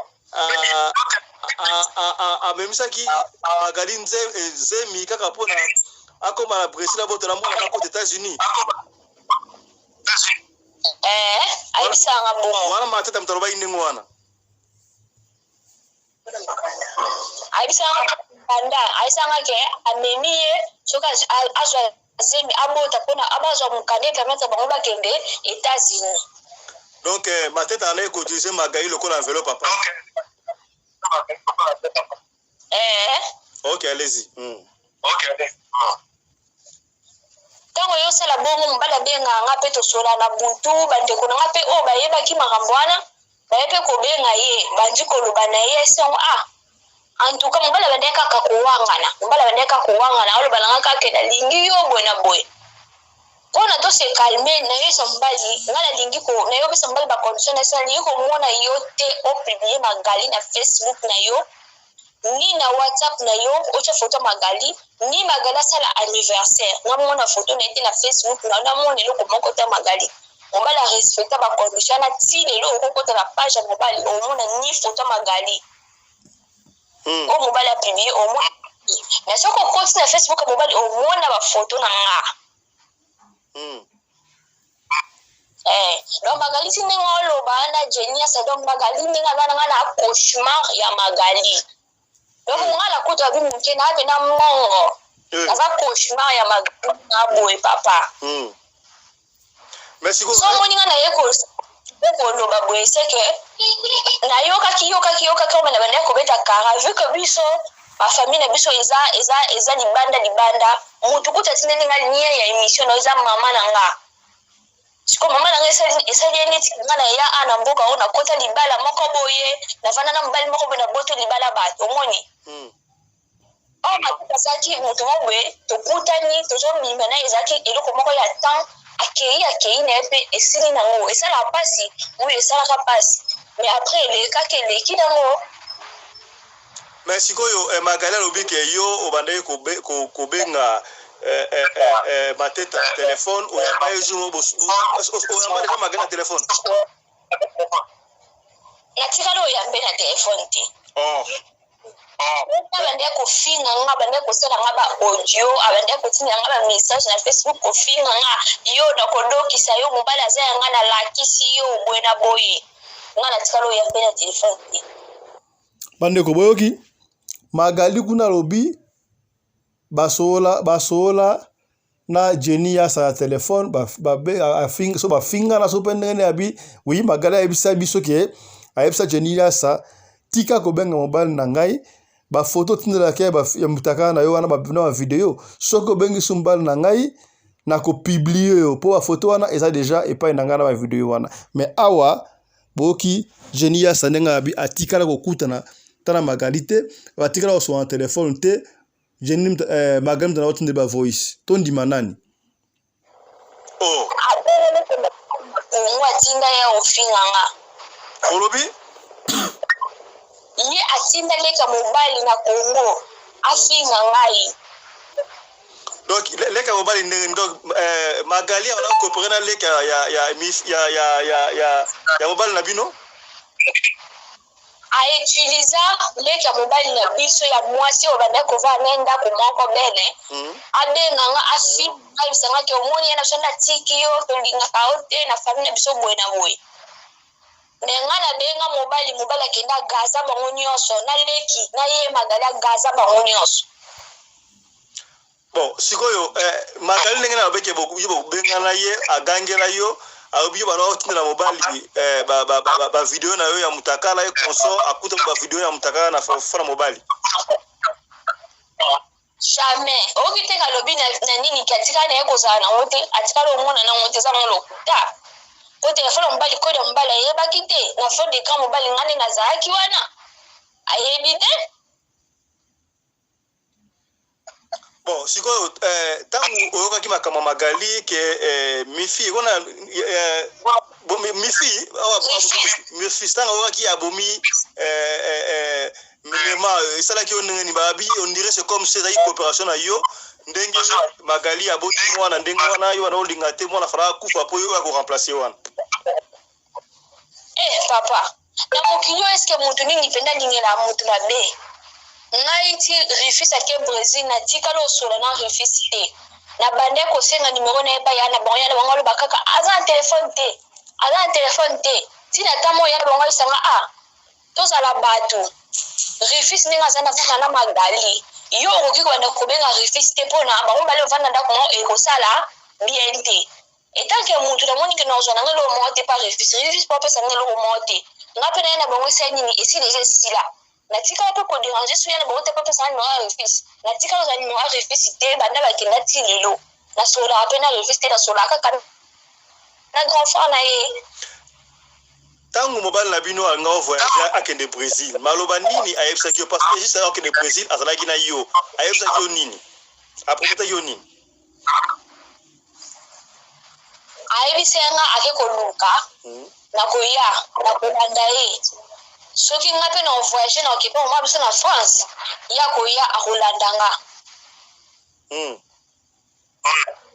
Speaker 2: amemisaki Magali eh, zemi kaka mpona akoma na Brésil abotola mwana akota États-Unis.
Speaker 3: Eh, ayebisanga bongo.
Speaker 2: Wana ma tête moto alobaki ndenge wana.
Speaker 3: Ayebisanga banda ayebisanga ke amemi ye soki azwa zemi abota mpona abazwa mokanda epermettre bango bakende États-Unis.
Speaker 2: Donc eh, mateta andaki koutilize magai lokola enveloppe papa.
Speaker 3: Eh.
Speaker 2: Ok, allez-y.
Speaker 3: Ok, allez-y. Ntango yo osala bongo, mobali abengaka nga mpe tosolola na butu. Bandeko na nga mpe oyo bayebaki makambo wana baye mpe kobenga ye, bandi koloba na ye sango ah en tout cas mobali abandaki kaka kowangana, mobali abandaki kaka kowangana, aloba na nga kaka ke nalingi yo boye na boye. Mpo na to se calmer, nayebisa mobali nga nalingi ko nayebisa mobali ba condition na nalingi komona yo te o publier Magali na Facebook na yo ni na WhatsApp na yo otia photo ya Magali ni Magali asala anniversaire namona photo na ye te na Facebook na namona eloko moko te ya Magali mobali a respecta ba condition wana ti lelo okokota na page ya mobali omona ni photo ya Magali hmm. oyo mobali a publie omona mais soki okoti na Facebook ya mobali omona ba photo na nga hmm. Eh, donc Magali ti ndenge oloba na Jenny asa donc Magali ndenge aza na nga na cauchemar ya Magali. Donc hmm. nga nakuta abi moke na ape na mongo. Hmm. Naza cauchemar ya Magali na boye papa.
Speaker 2: Hmm. Mais
Speaker 3: sikoyo so omoni nga naye ko koloba boye seke nayokaki yokaki yokaki oyo na bandaki kobeta kara vu que biso bafamille na biso eza eza eza libanda libanda mutu kutu atindeli nga lien ya émission na eza mama na nga sikoyo mama na nga esali ye neti nga na ya a na mboka oyo nakota libala moko boye navanda na mobali moko boye naboto libala bato omoni hmm. oyo matata azalaki moto moko boye tokutani tozobima na ezalaki eloko moko ya temps. Akei akei na ye mpe esili nango. Esalaka mpasi, oui esalaka mpasi, mais après elekaki eleki nango.
Speaker 2: Mais sikoyo eh, Magali alobi ke yo obandaki kobe, ko, kobenga eh, eh, eh, eh, Mateta na telefone, oyamba ye jour moko, oyamba deja Magali na telefone?
Speaker 3: Natikali oyambe na telefone te. Oh. Abandaki kofinga nga, abandaki kosala nga ba audio, abandaki kotinda nga ba message na Facebook kofinga nga, yo nakodokisa yo, mobali aza ya nga, nalakisi yo boye na boye. Nga natikali oyambe na telefone te.
Speaker 6: Bandeko boyoki Magali kuna alobi basola basola na Jenny Yasa na telefone ba, ba, afinga so bafingana so mpe ndenge nini abi oui Magali ayebisa biso ke ayebisa Jenny Yasa tika kobenga mobali na ngai bafoto otindelaka ya, ya mutakala na yo wana na bavideo soki obengisi mobali na ngai nakopiblie yo mpo bafoto wana eza deja epai na ngai na bavideo wana mais awa boyoki Jenny Yasa ndenge abi atikala kokutana tana Magali te batikala kosolola na telefone te Jenny eh, Magali mutana otinde ba voice tondima nani?
Speaker 2: Oh.
Speaker 3: Kongo atinda ye ofinga nga.
Speaker 2: Olobi?
Speaker 3: Ye atinda leka mobali na Congo afinga ngai.
Speaker 2: Donc leka mobali ndenge donc eh, Magali ala coopérer na leka ya ya ya ya ya ya ya mobali na bino?
Speaker 3: A utiliza leki ya mobali na biso ya mwasi oyo bandaki kovanda na ye ndako moko bene mm. abenga nga afinga ayebisa nga ke omoni ye na biso nde atiki yo tolingaka yo te na famille na biso boye na boye me nga nabenga mobali mobali akenda agaza bango nyonso na leki na ye magali agaza bango nyonso
Speaker 2: Bon, sikoyo eh, Magali ndenge na babeke yo bobengana ye agangela yo alobi yo bana otindela mobali eh, ba, ba, ba, ba, ba video na yo ya mutakala ye consort akuta ba video ya mutakala na fona mobali
Speaker 3: jamais oyoki te kalobi na, na nini ke atikala na ye kozala nango te atikala omona nango te eza nango lokuta po telefone ya mobali kode ya mobali ayebaki te na fond d'écran mobali nga nde nazalaki wana ayebi te
Speaker 2: Bon, sikoyo eh, ntango oyokaki makambo ya Magali ke eh, mifi wana eh, bo, mifi awa mifi ntango oyokaki abomi eh, eh, eh, minema esalaki yo ndenge nini? Babi on dirait c'est comme si ezalaki coopération na yo ndenge Magali aboti mwana ndenge wana yo wana olinga te mwana fala akufa mpo yo akoremplace wana.
Speaker 3: Eh papa, na mokili oyo eske mutu nini mpenza alingela mutu mabe? Ngai ti Rufus ake Bresil natikala osola na Rufus te. Nabandaki kosenga numero na ye epai ya na bango, ya na bango aloba kaka aza na telefone te, aza na telefone te. Ti na temps moko ya na bango ayebisa nga ah tozala batu Rufus ndenge aza na vanda na Magali yo okoki kobanda kobenga Rufus te mpona bango mibale bavanda ndako moko ekosala bien te. Etant que mutu namoni ke nakozwa na nga eloko moko te par Rufus. Rufus po apesa nga eloko moko te. Nga pe naye na bango esali nini? Esi dejà esila. Natikala pe ko deranger soki ya na bango te po apesa nga numero ya Rufus. Natikala kozwa numero ya Rufus te banda bakenda ti lelo. Nasololaka pe na Rufus te, nasololaka kaka na grand frère na ye.
Speaker 2: Tango mobali na bino alinga o voyager akende Bresil, maloba nini ayebisaki yo? Parce que juste akende Bresil azalaki na yo. Ayebisaki yo nini? Aprometaki yo nini?
Speaker 3: Ayebisi nga ake koluka hmm. nakoya nakolanda ye soki nga mpe na voyage na okipe mama biso na France ye akoya akolanda nga hmm.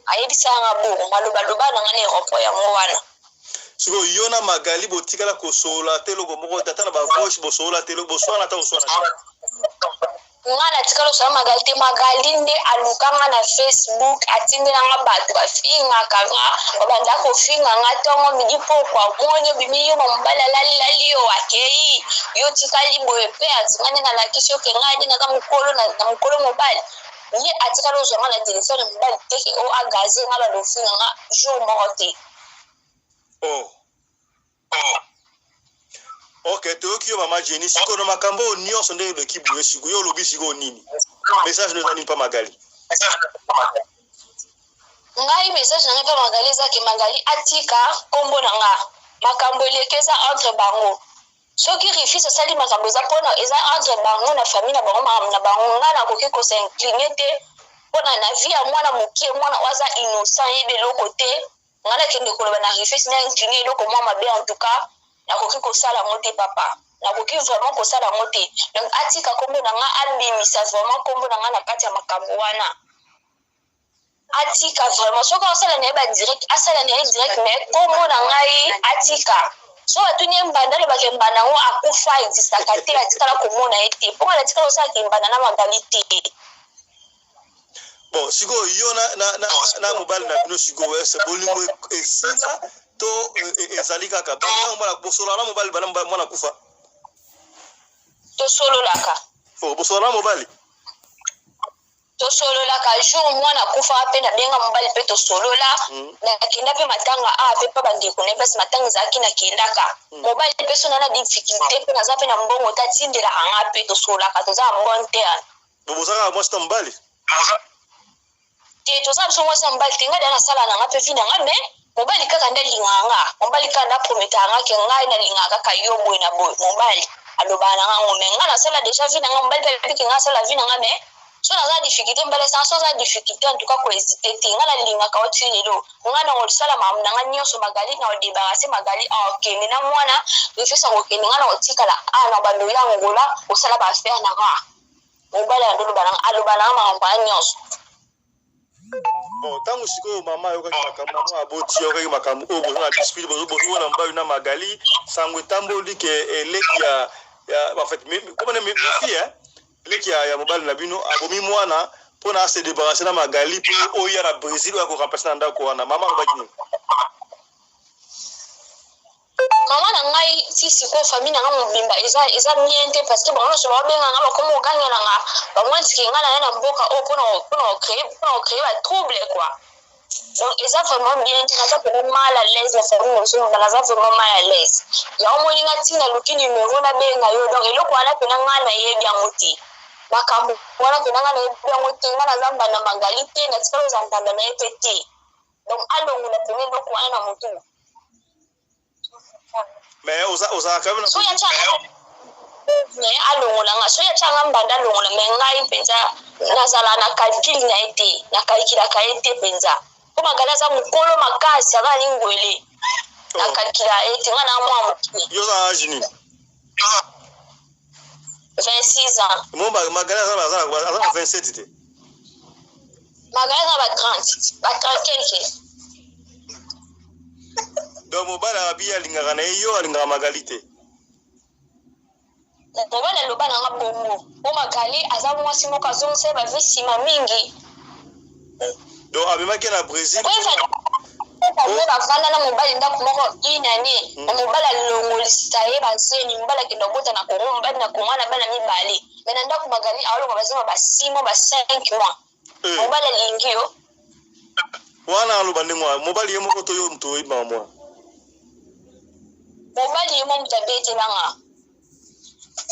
Speaker 3: Ayebisa nga bongo malobaloba na nga na aéroport yango wana.
Speaker 2: Sikoyo yo na Magali botikala kosolola te eloko moko te, ata na bavoice bosolola te, boswana ata koswana te?
Speaker 3: Nga natikala kosala Magali te, Magali nde aluka nga na Facebook, atindela nga bato bafingaka nga, babanda kofinga nga ntongo midi pokwa, omoni obimi yo ma mobali alalilali yo akei yo otikali boye pe nga nde nalakisi yo ke ngai nde naza mokolo na mokolo mobali ye atikala ozwa nga na telefone ya mobali te ke o agaze nga banda kofinga nga jour moko te.
Speaker 2: Oh. Ok, toyoki yo mama Jenny. Sikoyo na makambo oyo nyonso ndenge eleki boye, sikoyo yo olobi sikoyo nini? Message no eza nini mpa Magali?
Speaker 3: Ngai message na ngai mpa Magali eza ke Magali atika nkombo na nga, makambo eleki eza entre bango. Soki Rufus asali makambo eza pona eza entre bango na famille na bango makambo na bango, ngai nakoki ko s'incliner te pona na vie ya mwana mokie, mwana oyo aza innocent ayebi eloko te. Nga nakende koloba na Rufus na incline eloko mwa mabe en tout cas nakoki kosala yango te papa. Nakoki vraiment kosala yango te. Donc atika kombo na nga abimisa vraiment kombo na nga na kati ya makambo wana. Atika vraiment soki asala na ye ba direct asala na ye direct mais kombo na ngai atika. Soki batuni ye mbanda alobaka mbanda yango akufa existaka te atikala komona ye te. Mpo nga natikala kosala kimbanda na Magali te.
Speaker 2: Bon, sikoyo yo na, na, na, na mobali na bino sikoyo ese bolingo esila to ezali kaka mwana bosolola na mobali bana mwana kufa?
Speaker 3: Tosololaka.
Speaker 2: Oh, bosolola na mobali?
Speaker 3: Tosololaka. Jour mwana akufa mpe nabenga mobali mpe tosolola. Nakenda mpe matanga a mpe mpa bandeko na ye mpasi matanga ezalaki nakendaka. Mobali mpe so na na difficulté mpe naza mpe na mbongo te atindelaka nga mpe tosololaka, toza na bon terme.
Speaker 2: Bo boza kaka mwasi na mobali?
Speaker 3: Te, toza biso mwasi na mobali te. Ngai da nasala na nga mpe vie na nga, mais mobali kaka nde alingaka nga. Mobali kaka nde aprometaka nga ke ngai nalingaka kaka yo boye na boye. Mobali alobaka na nga ngo, mais ngai nasala déjà vie na nga. Mobali mpe ayebi ke ngai asala vie na nga, mais so naza na difficulté, mobali asanga so aza na difficulté, en tout cas kohésite te. Ngai nalingaka yo ti lelo. Ngai na kosala makambo na ngai nyonso, Magali na kodebarase Magali, akokende na mwana Rufus, akokende, ngai na kotikala awa na bando ya Angola kosala baaffaire na nga. Mobali aloba na aloba na makambo wana nyonso.
Speaker 2: Bon, ntango sikoyo mama ayokaki makambo, mama aboti ayokaki makambo oyo boza na dispute, bozomona mobali na Magali, sango etamboli ke eleki ya ya en fait comment mifi hein, eleki ya mobali na bino abomi mwana mpona ase débarrasser na Magali mpo oyo ya na Brésil oyo akoremplace na ndako wana. Mama alobaki nini?
Speaker 3: Mama na ngai ti sikoyo famille na ngai mobimba eza eza bien te, parce que bango nyonso baobenga nga, bakoma ogangela nga, bamwantike nga na ye na mboka oyo mpona mpona kocree mpona kocree ba trouble quoi. Donc eza vraiment bien te, naza vraiment mal à l'aise na famille na biso mobimba, naza vraiment mal à l'aise. Yango moni nga ntina luki numero nabenga yo. Donc eloko wana mpena ngai nayebi yango te, makambo wana mpena ngai nayebi yango te. Ngai naza mbanda Magali te, natikala oza mbanda na ye mpe te. Donc alongola mpena eloko wana na motu.
Speaker 2: Mais ozalaka quand même na
Speaker 3: soki atya mais alongola nga, soki atya nga mbanda alongola, mais ngai mpenza nazala na calcul na ye te, nakalkulaka ye te mpenza, mpo Magali aza mokolo makasi, aza na ngwele, nakalkulaka ye te, nga na mwa moke.
Speaker 2: Yo oza na age nini?
Speaker 3: 26 ans.
Speaker 2: Mo Magali aza na 27 te?
Speaker 3: Magali aza ba 30, ba 30 quelque.
Speaker 2: Donc mobali abi alingaka na ye yo, alingaka Magali te?
Speaker 3: Mobali aloba na nga bongo, mpo Magali aza mwasi moko azongisa ye bavi nsima mingi.
Speaker 2: Donc amemaki na Brésil?
Speaker 3: Bango bavanda na mobali ndako moko une année, na mobali alongolisa ye bazemi, mobali akenda kobota na Kongo, mobali na Kongo na bana mibale, mais na ndako Magali aolonga bazema ba 6 mois, ba 5 mois. Mobali alingi yo.
Speaker 2: Wana aloba ndenge wana mobali ye moko to yo moto oyebaka mwana?
Speaker 3: Mobali ye mo moto abetelanga.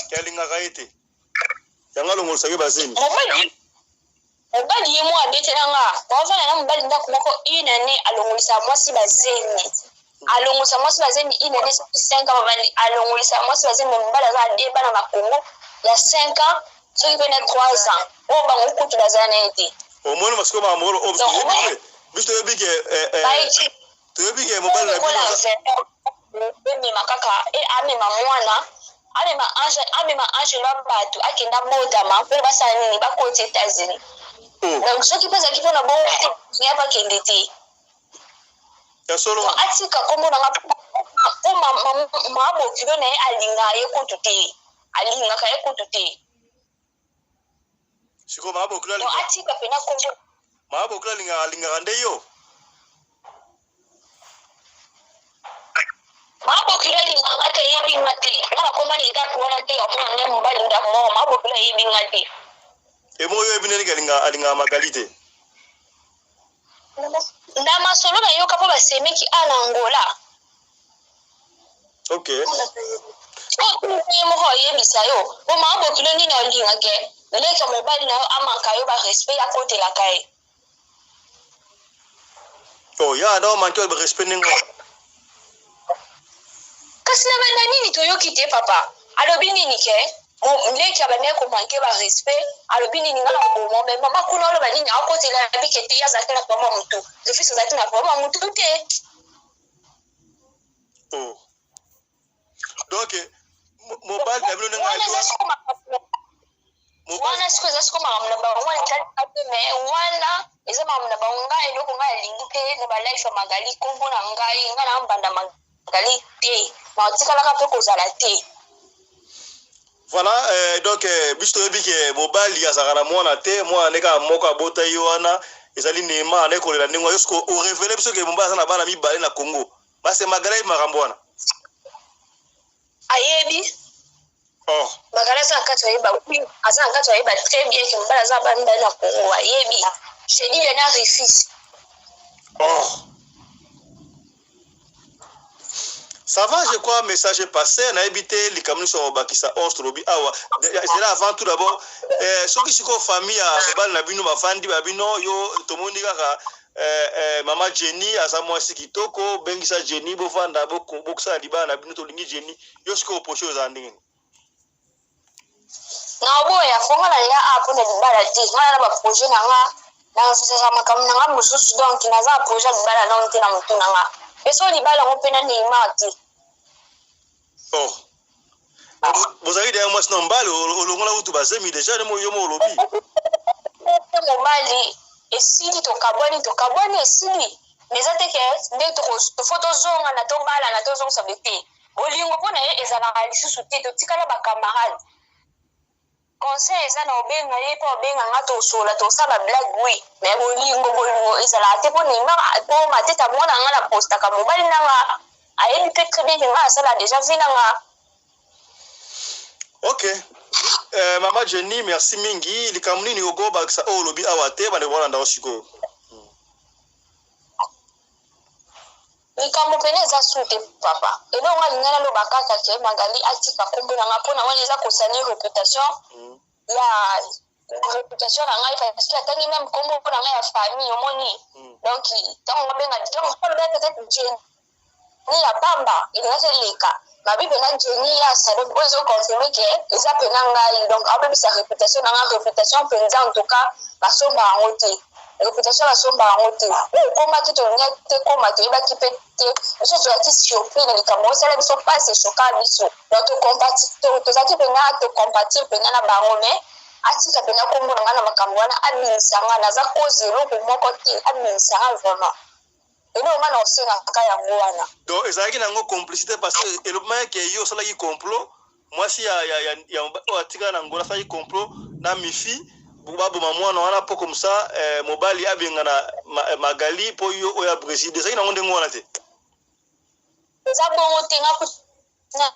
Speaker 2: Ke alingaka ye te, yango alongolisaki bazemi?
Speaker 3: Mobali ye mo abetela nga. Bavanda na mobali ndako moko une année, alongolisa mwasi bazemi, alongolisa mwasi bazemi une année, soki 5 ans babandi, alongolisa mwasi bazemi. Mobali aza na de bana na Congo ya 5 ans soki mpe na 3 ans oyo bango kutu baza na ye te.
Speaker 2: Omoni masiko makambo oyo biso toyebi ke toyebi ke mobali na bino
Speaker 3: emema kaka amema mwana, amema ange, amema angelo ya bato akenda botama mpona basala nini, bakoti États-Unis. Donc soki mpe ezalaki mpona bongo te, ya bakende te.
Speaker 2: Ya solo.
Speaker 3: Atika kombo na nga, mpo mabokilo na ye alingaka ye kutu te, alingaka ye kutu te.
Speaker 2: Sikoyo mabokilo
Speaker 3: atika mpena kombo.
Speaker 2: Mabokilo alingaka nde yo?
Speaker 3: Mabokilo alingaka te, ayebi nga te. Nga nakoma na etape wana te ya komona nde mobali ndako moko. Mabokilo ayebi nga te.
Speaker 2: Emo oyo oyebi ndenge alingaka Magali te?
Speaker 3: Na masolo nayoka mpo basemeki a na Angola. Ye moko ayebisa yo po mabokilo nini olingake leka mobali na yo amanka yo barespect, akotelaka ye.
Speaker 2: Oh, ya na omanke respect ndenge wana?
Speaker 3: Kasi na banda nini toyoki te papa alobi nini ke? Leki abandaki komanke ba respect, alobi nini nga na koboma me mama kuna oloba nini akotela abike te, ye azalaki na problème ya mutu, Rufus azalaki na problème ya mutu te.
Speaker 2: Oh. Donc mobali na bino ndenge
Speaker 3: wana sikoyo eza sikoyo makambo na bango wana etalaka te, me wana eza makambo na bango. Ngai eloko ngai alingi te na balife ya Magali, nkombo na ngai, ngai na mbanda Magali te, naotikalaka mpe kozala te.
Speaker 2: Voilà, donc biso toyebi ke mobali azalaka na mwana te, mwana nde kaka moko abota ye wana ezali Neema, ande kolela ndenge wana. Yo siko orevele biso ke mobali aza na bana mibale na Congo, base Magali ayebi makambo wana?
Speaker 3: Ayebi.
Speaker 2: Oh.
Speaker 3: Magali aza na kati ayeba, oui, aza na kati ayeba très bien ke mobali aza na bana mibale na Congo, ayebi. Je dis bien na Rufus.
Speaker 2: Oh. Ça va, je crois, message est passé. Nayebi te likambo nyonso ya kobakisa 11 tolobi awa. Zela avant tout d'abord, soki sikoyo famille ya mobali na bino bafandi ba bino yo tomoni kaka mama Jenny aza mwasi kitoko, bengisa Jenny bovanda bokosala libala na bino, tolingi Jenny. Yo sikoyo position ezala ndenge nini?
Speaker 3: Naoboya fo nga nalinga a mpona libala te, nga na baprojet na nga, nazozaka makambo na nga mosusu, donc naza na projet ya libala nano te na motu na nga, mpe so libala yango mpe na Neymar te.
Speaker 2: Oh. Bozalaki deya mwasi na mobali, olongola kutu bazemi deja yo mo olobi.
Speaker 3: Mobali esili, tokabwani, tokabwani esili, mais eza te ke nde fo tozonga na tobalana tozongisa be te. Bolingo mpo na ye ezalaka lisusu te, totikala bacamarade. Conseil eza na obenga ye mpo obenga nga, tosolola, tosala ba blague, oui, mais bolingo bolingo ezalaka te mpo Neymar, mpo Mateta mwana nga na postaka mobali na nga ayebi mpe très bien ke nga asala déjà vie na nga.
Speaker 2: Ok. Mama Jenny, merci mingi. Likambo nini okobakisa oyo olobi awa te, bandeko balanda yo sikoyo?
Speaker 3: Likambo pene eza su te papa. Eloko nga alinga naloba kaka ke Magali atika kombo na nga mpona wana eza kosalir réputation ya réputation na ngai, parce que atangi même kombo na ngai ya famille, omoni. Donc ntango babenga, ntango aloba peut-être Jenny ya pamba elingaki eleka mabi mpena Jenny ya salon oyo ezoconfirme ke eza mpena ngai, donc abebisa réputation na ngai, réputation mpenza en tout cas basomba yango te, réputation basomba yango te. Oyo ekomaki tolingaki te koma, toyebaki mpe te, biso tozalaki surpris na likambo osala biso, mpasi eshoka biso, donc tozalaki mpena tocompatir mpena na bango, mais atika mpena kombo na ngai na makambo wana, abimisa ngai, naza cause eloko moko te, abimisa ngai vraiment, eloko ngai na osengaka yango wana.
Speaker 2: Donc ezalaki nango complicité, parce que elobaki ke yo osalaki complot, mwasi ya ya ya ya oyo atikala na Angola asalaki complot na Mifi baboma mwana wana mpo comme ça mobali abengana Magali mpo yo oyo ya Brésil. Ezalaki nango ndenge wana te?
Speaker 3: Eza bongo te, nga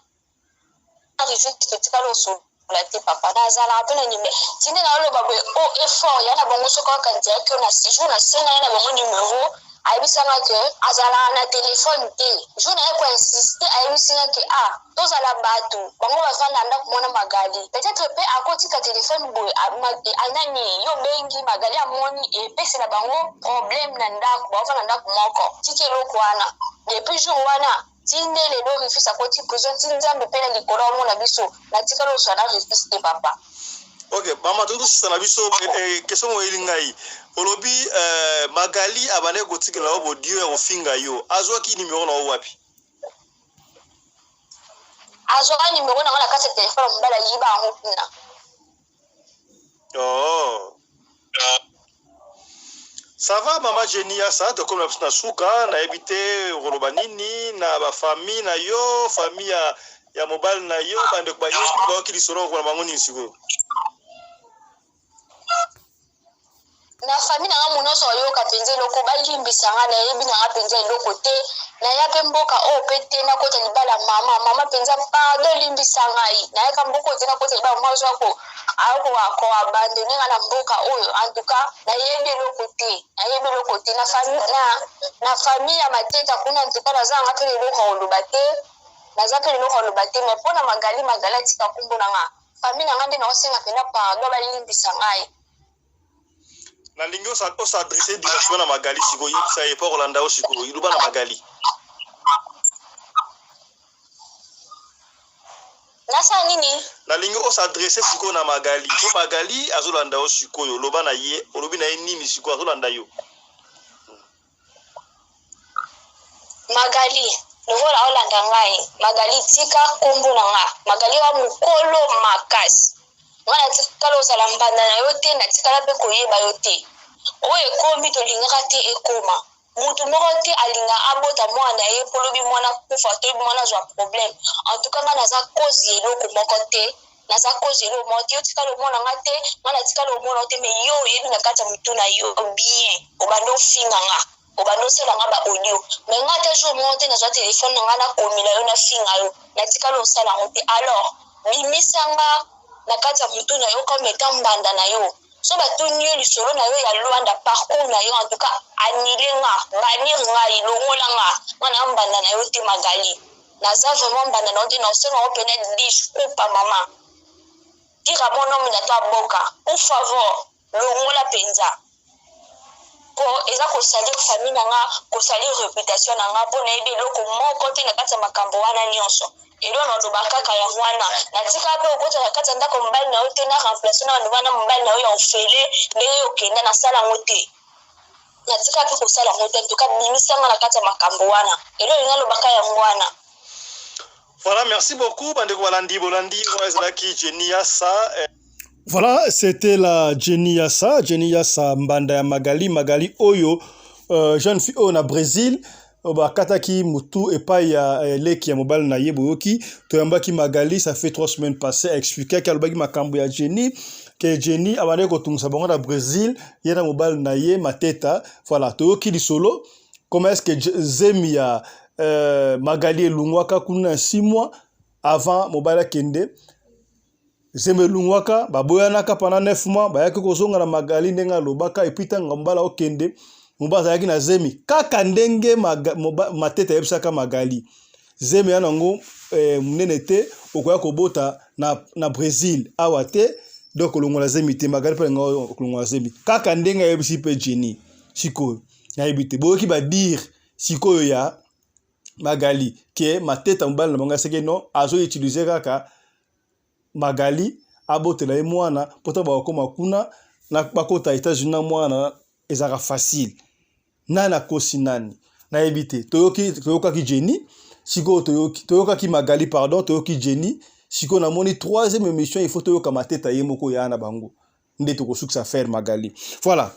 Speaker 3: na Rufus totikala osolola te papa, nazalaka mpe na nimero tinde naoloba boye o effort ya na bango, soki akandiaki yo na jour nasenga ye na bango nimero, ayebisanga ke azalaka na telefone te. Jour na ye koinsiste, ayebisinga ke a tozala bato bango bafanda ndako mwana Magali, peut-être mpe akotika telefone boye anani yo obengi Magali, amoni epesela bango problème na ndako, baofanda ndako moko, tika eloko wana. Depuis jour wana ti nde lelo Rufus akoti prison, ti Nzambe mpe na likolo amona biso, natikala oswa na Rufus te papa.
Speaker 2: Ok mama, tozosisa na biso. Question moko eyeli ngai, olobi Magali abandaki kotikela yo bodio ya kofinga yo, azwaki nimero na yo wapi?
Speaker 3: Azwaka nimero na ngo na kati ya telefone ya mobali, ayiba yango kuna.
Speaker 2: Oh. Ça va, mama Jenny Asa, tokomi na biso na suka, nayebi te okoloba nini na bafamille na yo, famille ya mobali na yo, bandeko bayebi bayoki lisolo, okoloba bango nini sikoyo?
Speaker 3: Na famille na nga mo nyonso ayoka mpenza eloko, balimbisa nga, nayebi na nga mpenza eloko te, naya mpe mboka oyo mpe te, nakota libala mama, mama mpenza pardon, limbisa ngai, nayaka mboka oyo te, nakota libala mama azwa koabandone nga na mboka oyo. En tout cas nayebi eloko te, nayebi eloko te na famille, na famille ya Mateta kuna. En tout cas naza nanga mpe eloko ya koloba te, naza mpe eloko ya koloba te, mais mpo na Magali, Magali atika nkombo na nga, famille na nga nde naosenga mpena pardon, balimbisa ngai.
Speaker 2: Nalingi os'adresse directement na Magali sikoyo, yebisa ye mpo kolanda yo sikoyo, iluba na Magali.
Speaker 3: Nasala nini?
Speaker 2: Nalingi o s'adresser sikoyo na Magali po Magali azolanda yo sikoyo, loba na ye, olobi na ye nini sikoyo, azolanda yo.
Speaker 3: Magali lokola olanda ngai Magali tika kombo na nga Magali wa mokolo makasi nga natikala ozala mbanda na yo te natikala mpe koyeba yo te oyo ekomi tolingaka te ekoma Mutu moko te alinga abota mwana na ye po lobi mwana akufa to lobi mwana azwa problème. En tout cas nga naza cause ya eloko moko te, naza cause ya eloko moko te. Yo otikala omona nga te, nga natikala omona yo te mais yo oyebi na kati ya mutu na yo bien obanda ofinga nga, obanda osala nga ba audio mais nga ata jour moko te nazwa telephone na nga nakomela yo nafinga yo, natikala osala yango te. Alors bimisa nga na kati ya mutu na yo comme etant mbanda na yo. Soki batuni yo lisolo na yo ya Luanda, parcours na yo, en tout cas annuler nga, bannir ngai, longola nga, nga na mbanda na yo te Magali. Naza vraiment mbanda na yo te, naosenga yo pena desculpa mama. Tira mon homme na tua boca, por favor, longola penza. Po eza ko salir famille na nga, ko salir reputation na nga po nayebi eloko moko te na kati ya makambo wana nionso. Eloko naloba kaka yango wana. Natikala pe kokota na kati ya ndako ya mobali na yo te, na remplacer na na mobali na yo ya ofele ndenge yo okenda, nasala yango te. Natikala pe kosala yango te. En tout cas bimisa nga na kati ya makambo wana. Eloko nalingi naloba kaka yango wana.
Speaker 2: Voilà, merci beaucoup bandeko balandi bolandi oyo ezalaki Jenny Yassa. Eh.
Speaker 6: Voilà, c'était la Jenny Yassa, Jenny Yassa mbanda ya Magali, Magali oyo euh, jeune fille oyo na Brésil bakataki mutu epai ya eh, leki ya mobali na ye boyoki toyambaki Magali ça fait trois semaines passées expliquaki alobaki makambo ya Jenny ke Jenny abandaki kotungisa bango na Brésil ye na mobali na ye Mateta voilà toyoki lisolo comment est-ce que zemi ya euh, Magali elungwaka kuna na 6 mois avant mobali akende zemi elungwaka baboyanaka pendant 9 mois bayaki kozonga na Magali ndenge alobaka epuis ntango mobali akokende mobali azalaki na zemi kaka ndenge maga, moba, Mateta ayebisaka Magali zemi ya nango eh, monene te okoya kobota na, na Brésil awa te donc kolongola zemi te Magali mpe alinga kolongola zemi kaka ndenge ayebisi mpe Jenny sikoyo nayebi te boyoki badire sikoyo ya magali ke mateta mobali na bango aseke non azo utiliser kaka magali abotela ye mwana mpo ntango bakokoma kuna na bakota Etats-Unis na mwana ezalaka facile nani akosi nani nayebi te toyoki toyokaki Jenny sikoyo toyoki toyokaki Magali pardon toyoki Jenny sikoyo namoni troisième émission il faut toyoka mateta ye moko ya na bango nde tokosukisa affaire Magali. Voilà.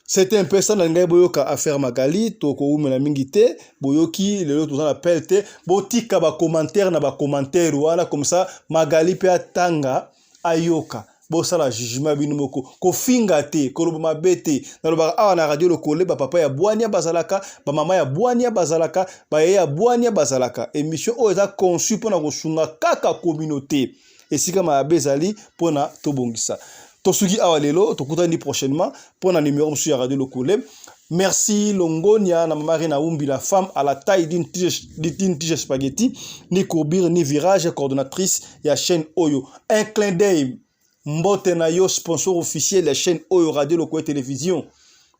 Speaker 6: C'était un peu ça na ngai boyoka affaire Magali tokowumela mingi te boyoki lelo toza na pele te botika ba commentaire na ba commentaire wana comme ça Magali pe atanga ayoka bosala jugement bino moko kofinga te koloba mabe te nalobaka awa na radio lokole bapapa ya bwania bazalaka bamama ya bwania bazalaka baye ya bwania bazalaka émission oyo eza conçu mpona kosunga kaka communauté esika mabe ezali mpona tobongisa tosuki awa lelo tokutani prochainement mpona numero mosusu ya radio lokole merci longonia na mama rina umbi la femme à la taille d'une tige, d'une tige spaghetti ni courbure ni virage coordonnatrice ya chaîne oyo un clin d'œil mbote na yo sponsor officiel ya chaîne oyo radio lokole télévision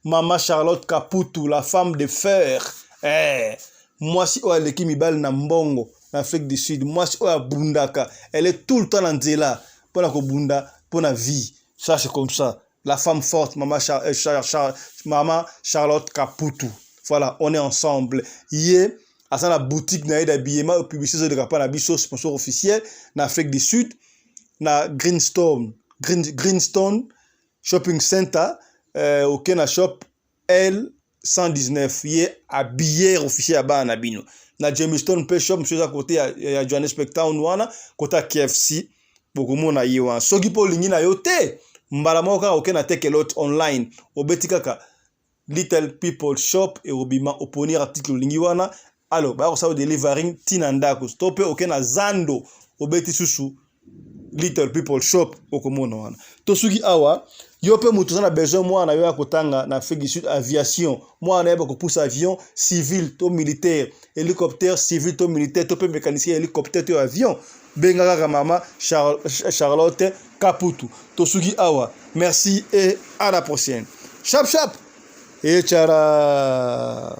Speaker 6: mama charlotte kaputu la femme de fer eh, mwasi oyo aleki mibali na mbongo na Afrique du Sud mwasi oyo abundaka elle est tout le temps na nzela mpona kobunda mpona vie ça c'est comme ça la femme forte mama, Char euh, Char Char mama Charlotte Kaputu voilà on est ensemble ye aza na boutique na ye d'habillement oyo publicité ezoleka mpa na biso sponsor officiel na Afrique du Sud na Greenstone Green, Greenstone Shopping Center euh, oke na shop L 119 ye habilleur officiel ya bana na bino na Jamestown mpe shop mosusu eza kote ya, ya Johannesburg town wana kota KFC bokomona ye wana soki mpe olingi na yo te mbala moko kaka oke na Takealot online obeti kaka Little People Shop ekobima oponi article olingi wana alo baya kosala delivering ti na ndako to mpe oke na zando obeti susu little people shop okomona wana tosuki awa yo mpe moto oza na besoin mwana yo ya kotanga na afrique du sud aviation mwana yeba kopusa avion civil to militaire hélicoptère civil to militaire to mpe mécanicien hélicoptère to avion benga kaka mama Char charlotte kaputu tosuki awa merci et à la prochaine chap chap echara.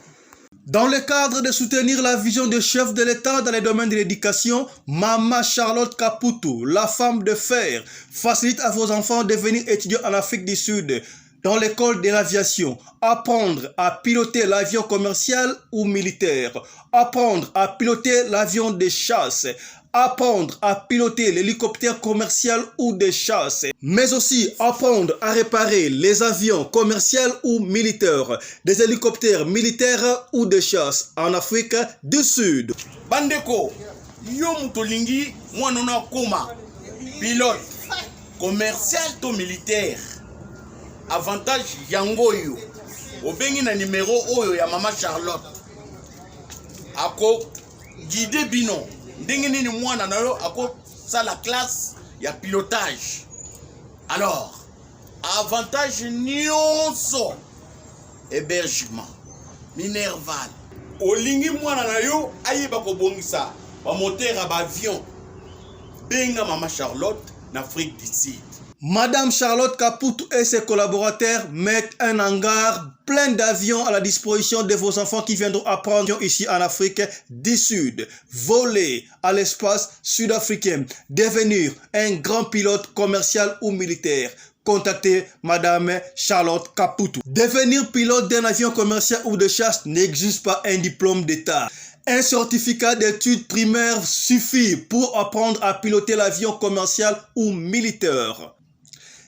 Speaker 6: Dans le cadre de soutenir la vision du chef de l'État dans les domaines de l'éducation, Mama Charlotte Kaputu, la femme de fer, facilite à vos enfants de venir étudier en Afrique du Sud dans l'école de l'aviation, apprendre à piloter l'avion commercial ou militaire, apprendre à piloter l'avion de chasse, apprendre à piloter l'hélicoptère commercial ou de chasse, mais aussi apprendre à réparer les avions commerciaux ou militaires, des hélicoptères militaires ou de chasse en Afrique du Sud.
Speaker 7: Bandeko, yo moto olingi mwana no akoma pilote commercial to militaire, avantage yango oyo obengi na numero oyo ya mama Charlotte ako guide bino ndenge nini mwana na yo akosala classe ya pilotage. Alors avantage nyonso, hébergement, minerval, olingi mwana na yo ayeba kobongisa bamoteur ya baavion, benga mama Charlotte na Afrique du Sud.
Speaker 6: Madame Charlotte Kaputu et ses collaborateurs mettent un hangar plein d'avions à la disposition de vos enfants qui viendront apprendre ici en Afrique du Sud, voler à l'espace sud-africain, devenir un grand pilote commercial ou militaire. Contactez Madame Charlotte Kaputu. Devenir pilote d'un avion commercial ou de chasse n'exige pas un diplôme d'État. Un certificat d'études primaires suffit pour apprendre à piloter l'avion commercial ou militaire.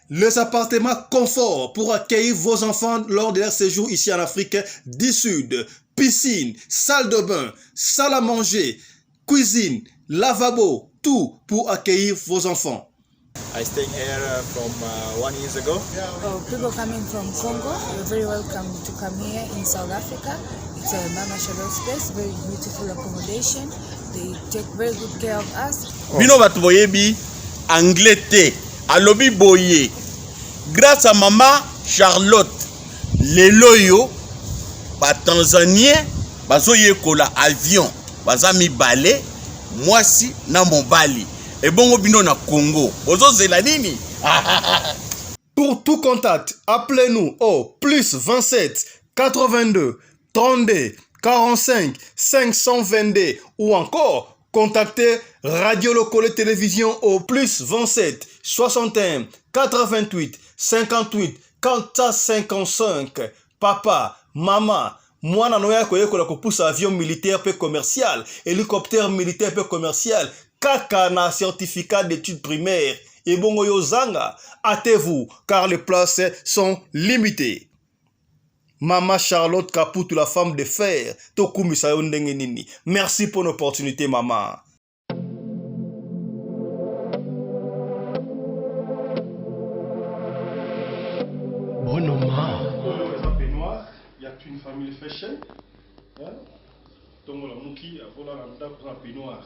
Speaker 6: Les appartements confort pour accueillir vos enfants lors de leur séjour ici en Afrique du Sud. Piscine, salle de bain, salle à manger, cuisine, lavabo, tout pour accueillir vos enfants.
Speaker 11: I stay here from 1 years ago.
Speaker 12: Oh, people coming from Congo, you're very welcome to come here in South Africa. It's a Mama Charlotte space, very beautiful accommodation. They take very good care of us.
Speaker 7: Bino bato boyebi anglais te, alobi boye: grâce à mama Charlotte, lelo oyo batanzanien bazoyekola avion, baza mibale, mwasi na mobali. Ebongo bino na Congo bozozela nini?
Speaker 6: Pour tout contact, appelez-nous au plus 27 82 32 45 522 ou encore contactez Radio Locole Télévision au plus 27 61 88 58 455. Papa, maman, mwana na yo ya koyekola kopusa avion militaire mpe commercial, hélicoptère militaire mpe commercial, kaka na certificat d'études primaires, ebongo yo zanga? Hâtez-vous car les places sont limitées. Mama Charlotte Kaputu, la femme de fer, tokumisa yo ndenge nini? Merci pour l'opportunité, mama.
Speaker 4: Bonoma.
Speaker 2: Eza peignoir ya Twin Family Fashion. Ntongo lamuki akolala ndako na peignoir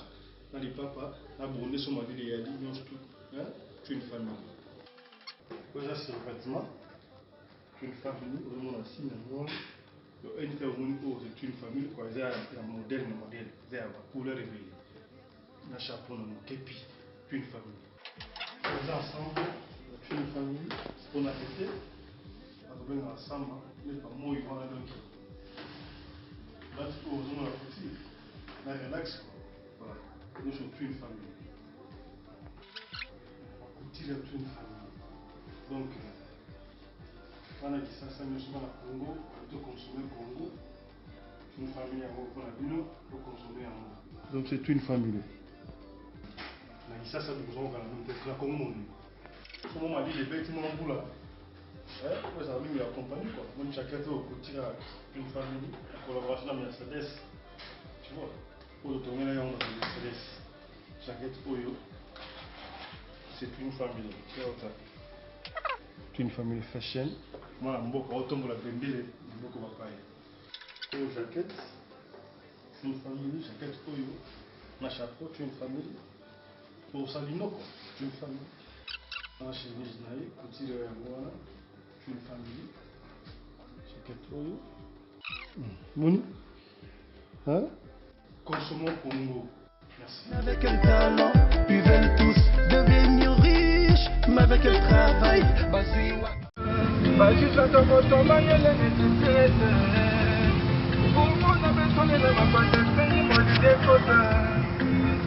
Speaker 2: na lipapa na bonde so malili eyali nyonso tu. Twin Family, oyo eza survêtement Twin Family. Ozomona signe yango wana yo nk omoni oyo, c'est Twin Family quoi. Eza ya modèle na modèle, eza ya bacouleur ebele na chapeau na moke. Puis Twin Family eza ensemble ya Twin Family mpona ete bazobengaka sama neti bamoi wana. Donc bati oyo ozomona couture na relax quoi. Voilà, nyonso Twin Family, couture ya Twin Family. Donc bana Kisasa nyonso, bana Congo, toconsommer Congo. Twin Family yango mpona bino, toconsommer yango. Donc c'est Twin Family na Kisasa, bikozongokana bino te na Congo mobimba. Somo malili ebeti mwa mbula, oyo ezala mingi ya compagnie quoi. Même jaquette oyo kotika Twin Family en collaboration na Mercedes, tu vois, oyo totongela yango na Mercedes. Jaquette oyo, c'est une famille. Twin Family Fashion, mwana mboka otombola bendele na mboka bapaya. Oyo jaquette Twin Family, jaquette oyo na chapeau Twin Family, osali noko Twin Family na chemise na ye, couture yango wana Twin Family. Jaquette oyo moni, hein? Consommons Congo. Merci.
Speaker 13: Avec un talent, ils veulent tous devenir riches, mais avec un travail,
Speaker 5: Bazisa tokoto mayele nécessaire. Omona. Charlotte.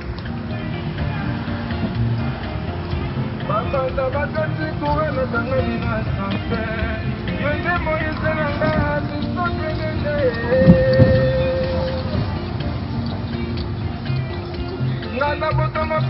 Speaker 5: Bakonza bakati courant nakangami na ascenseur. Yo nde moise na nga bisokelende. Nga nabotama.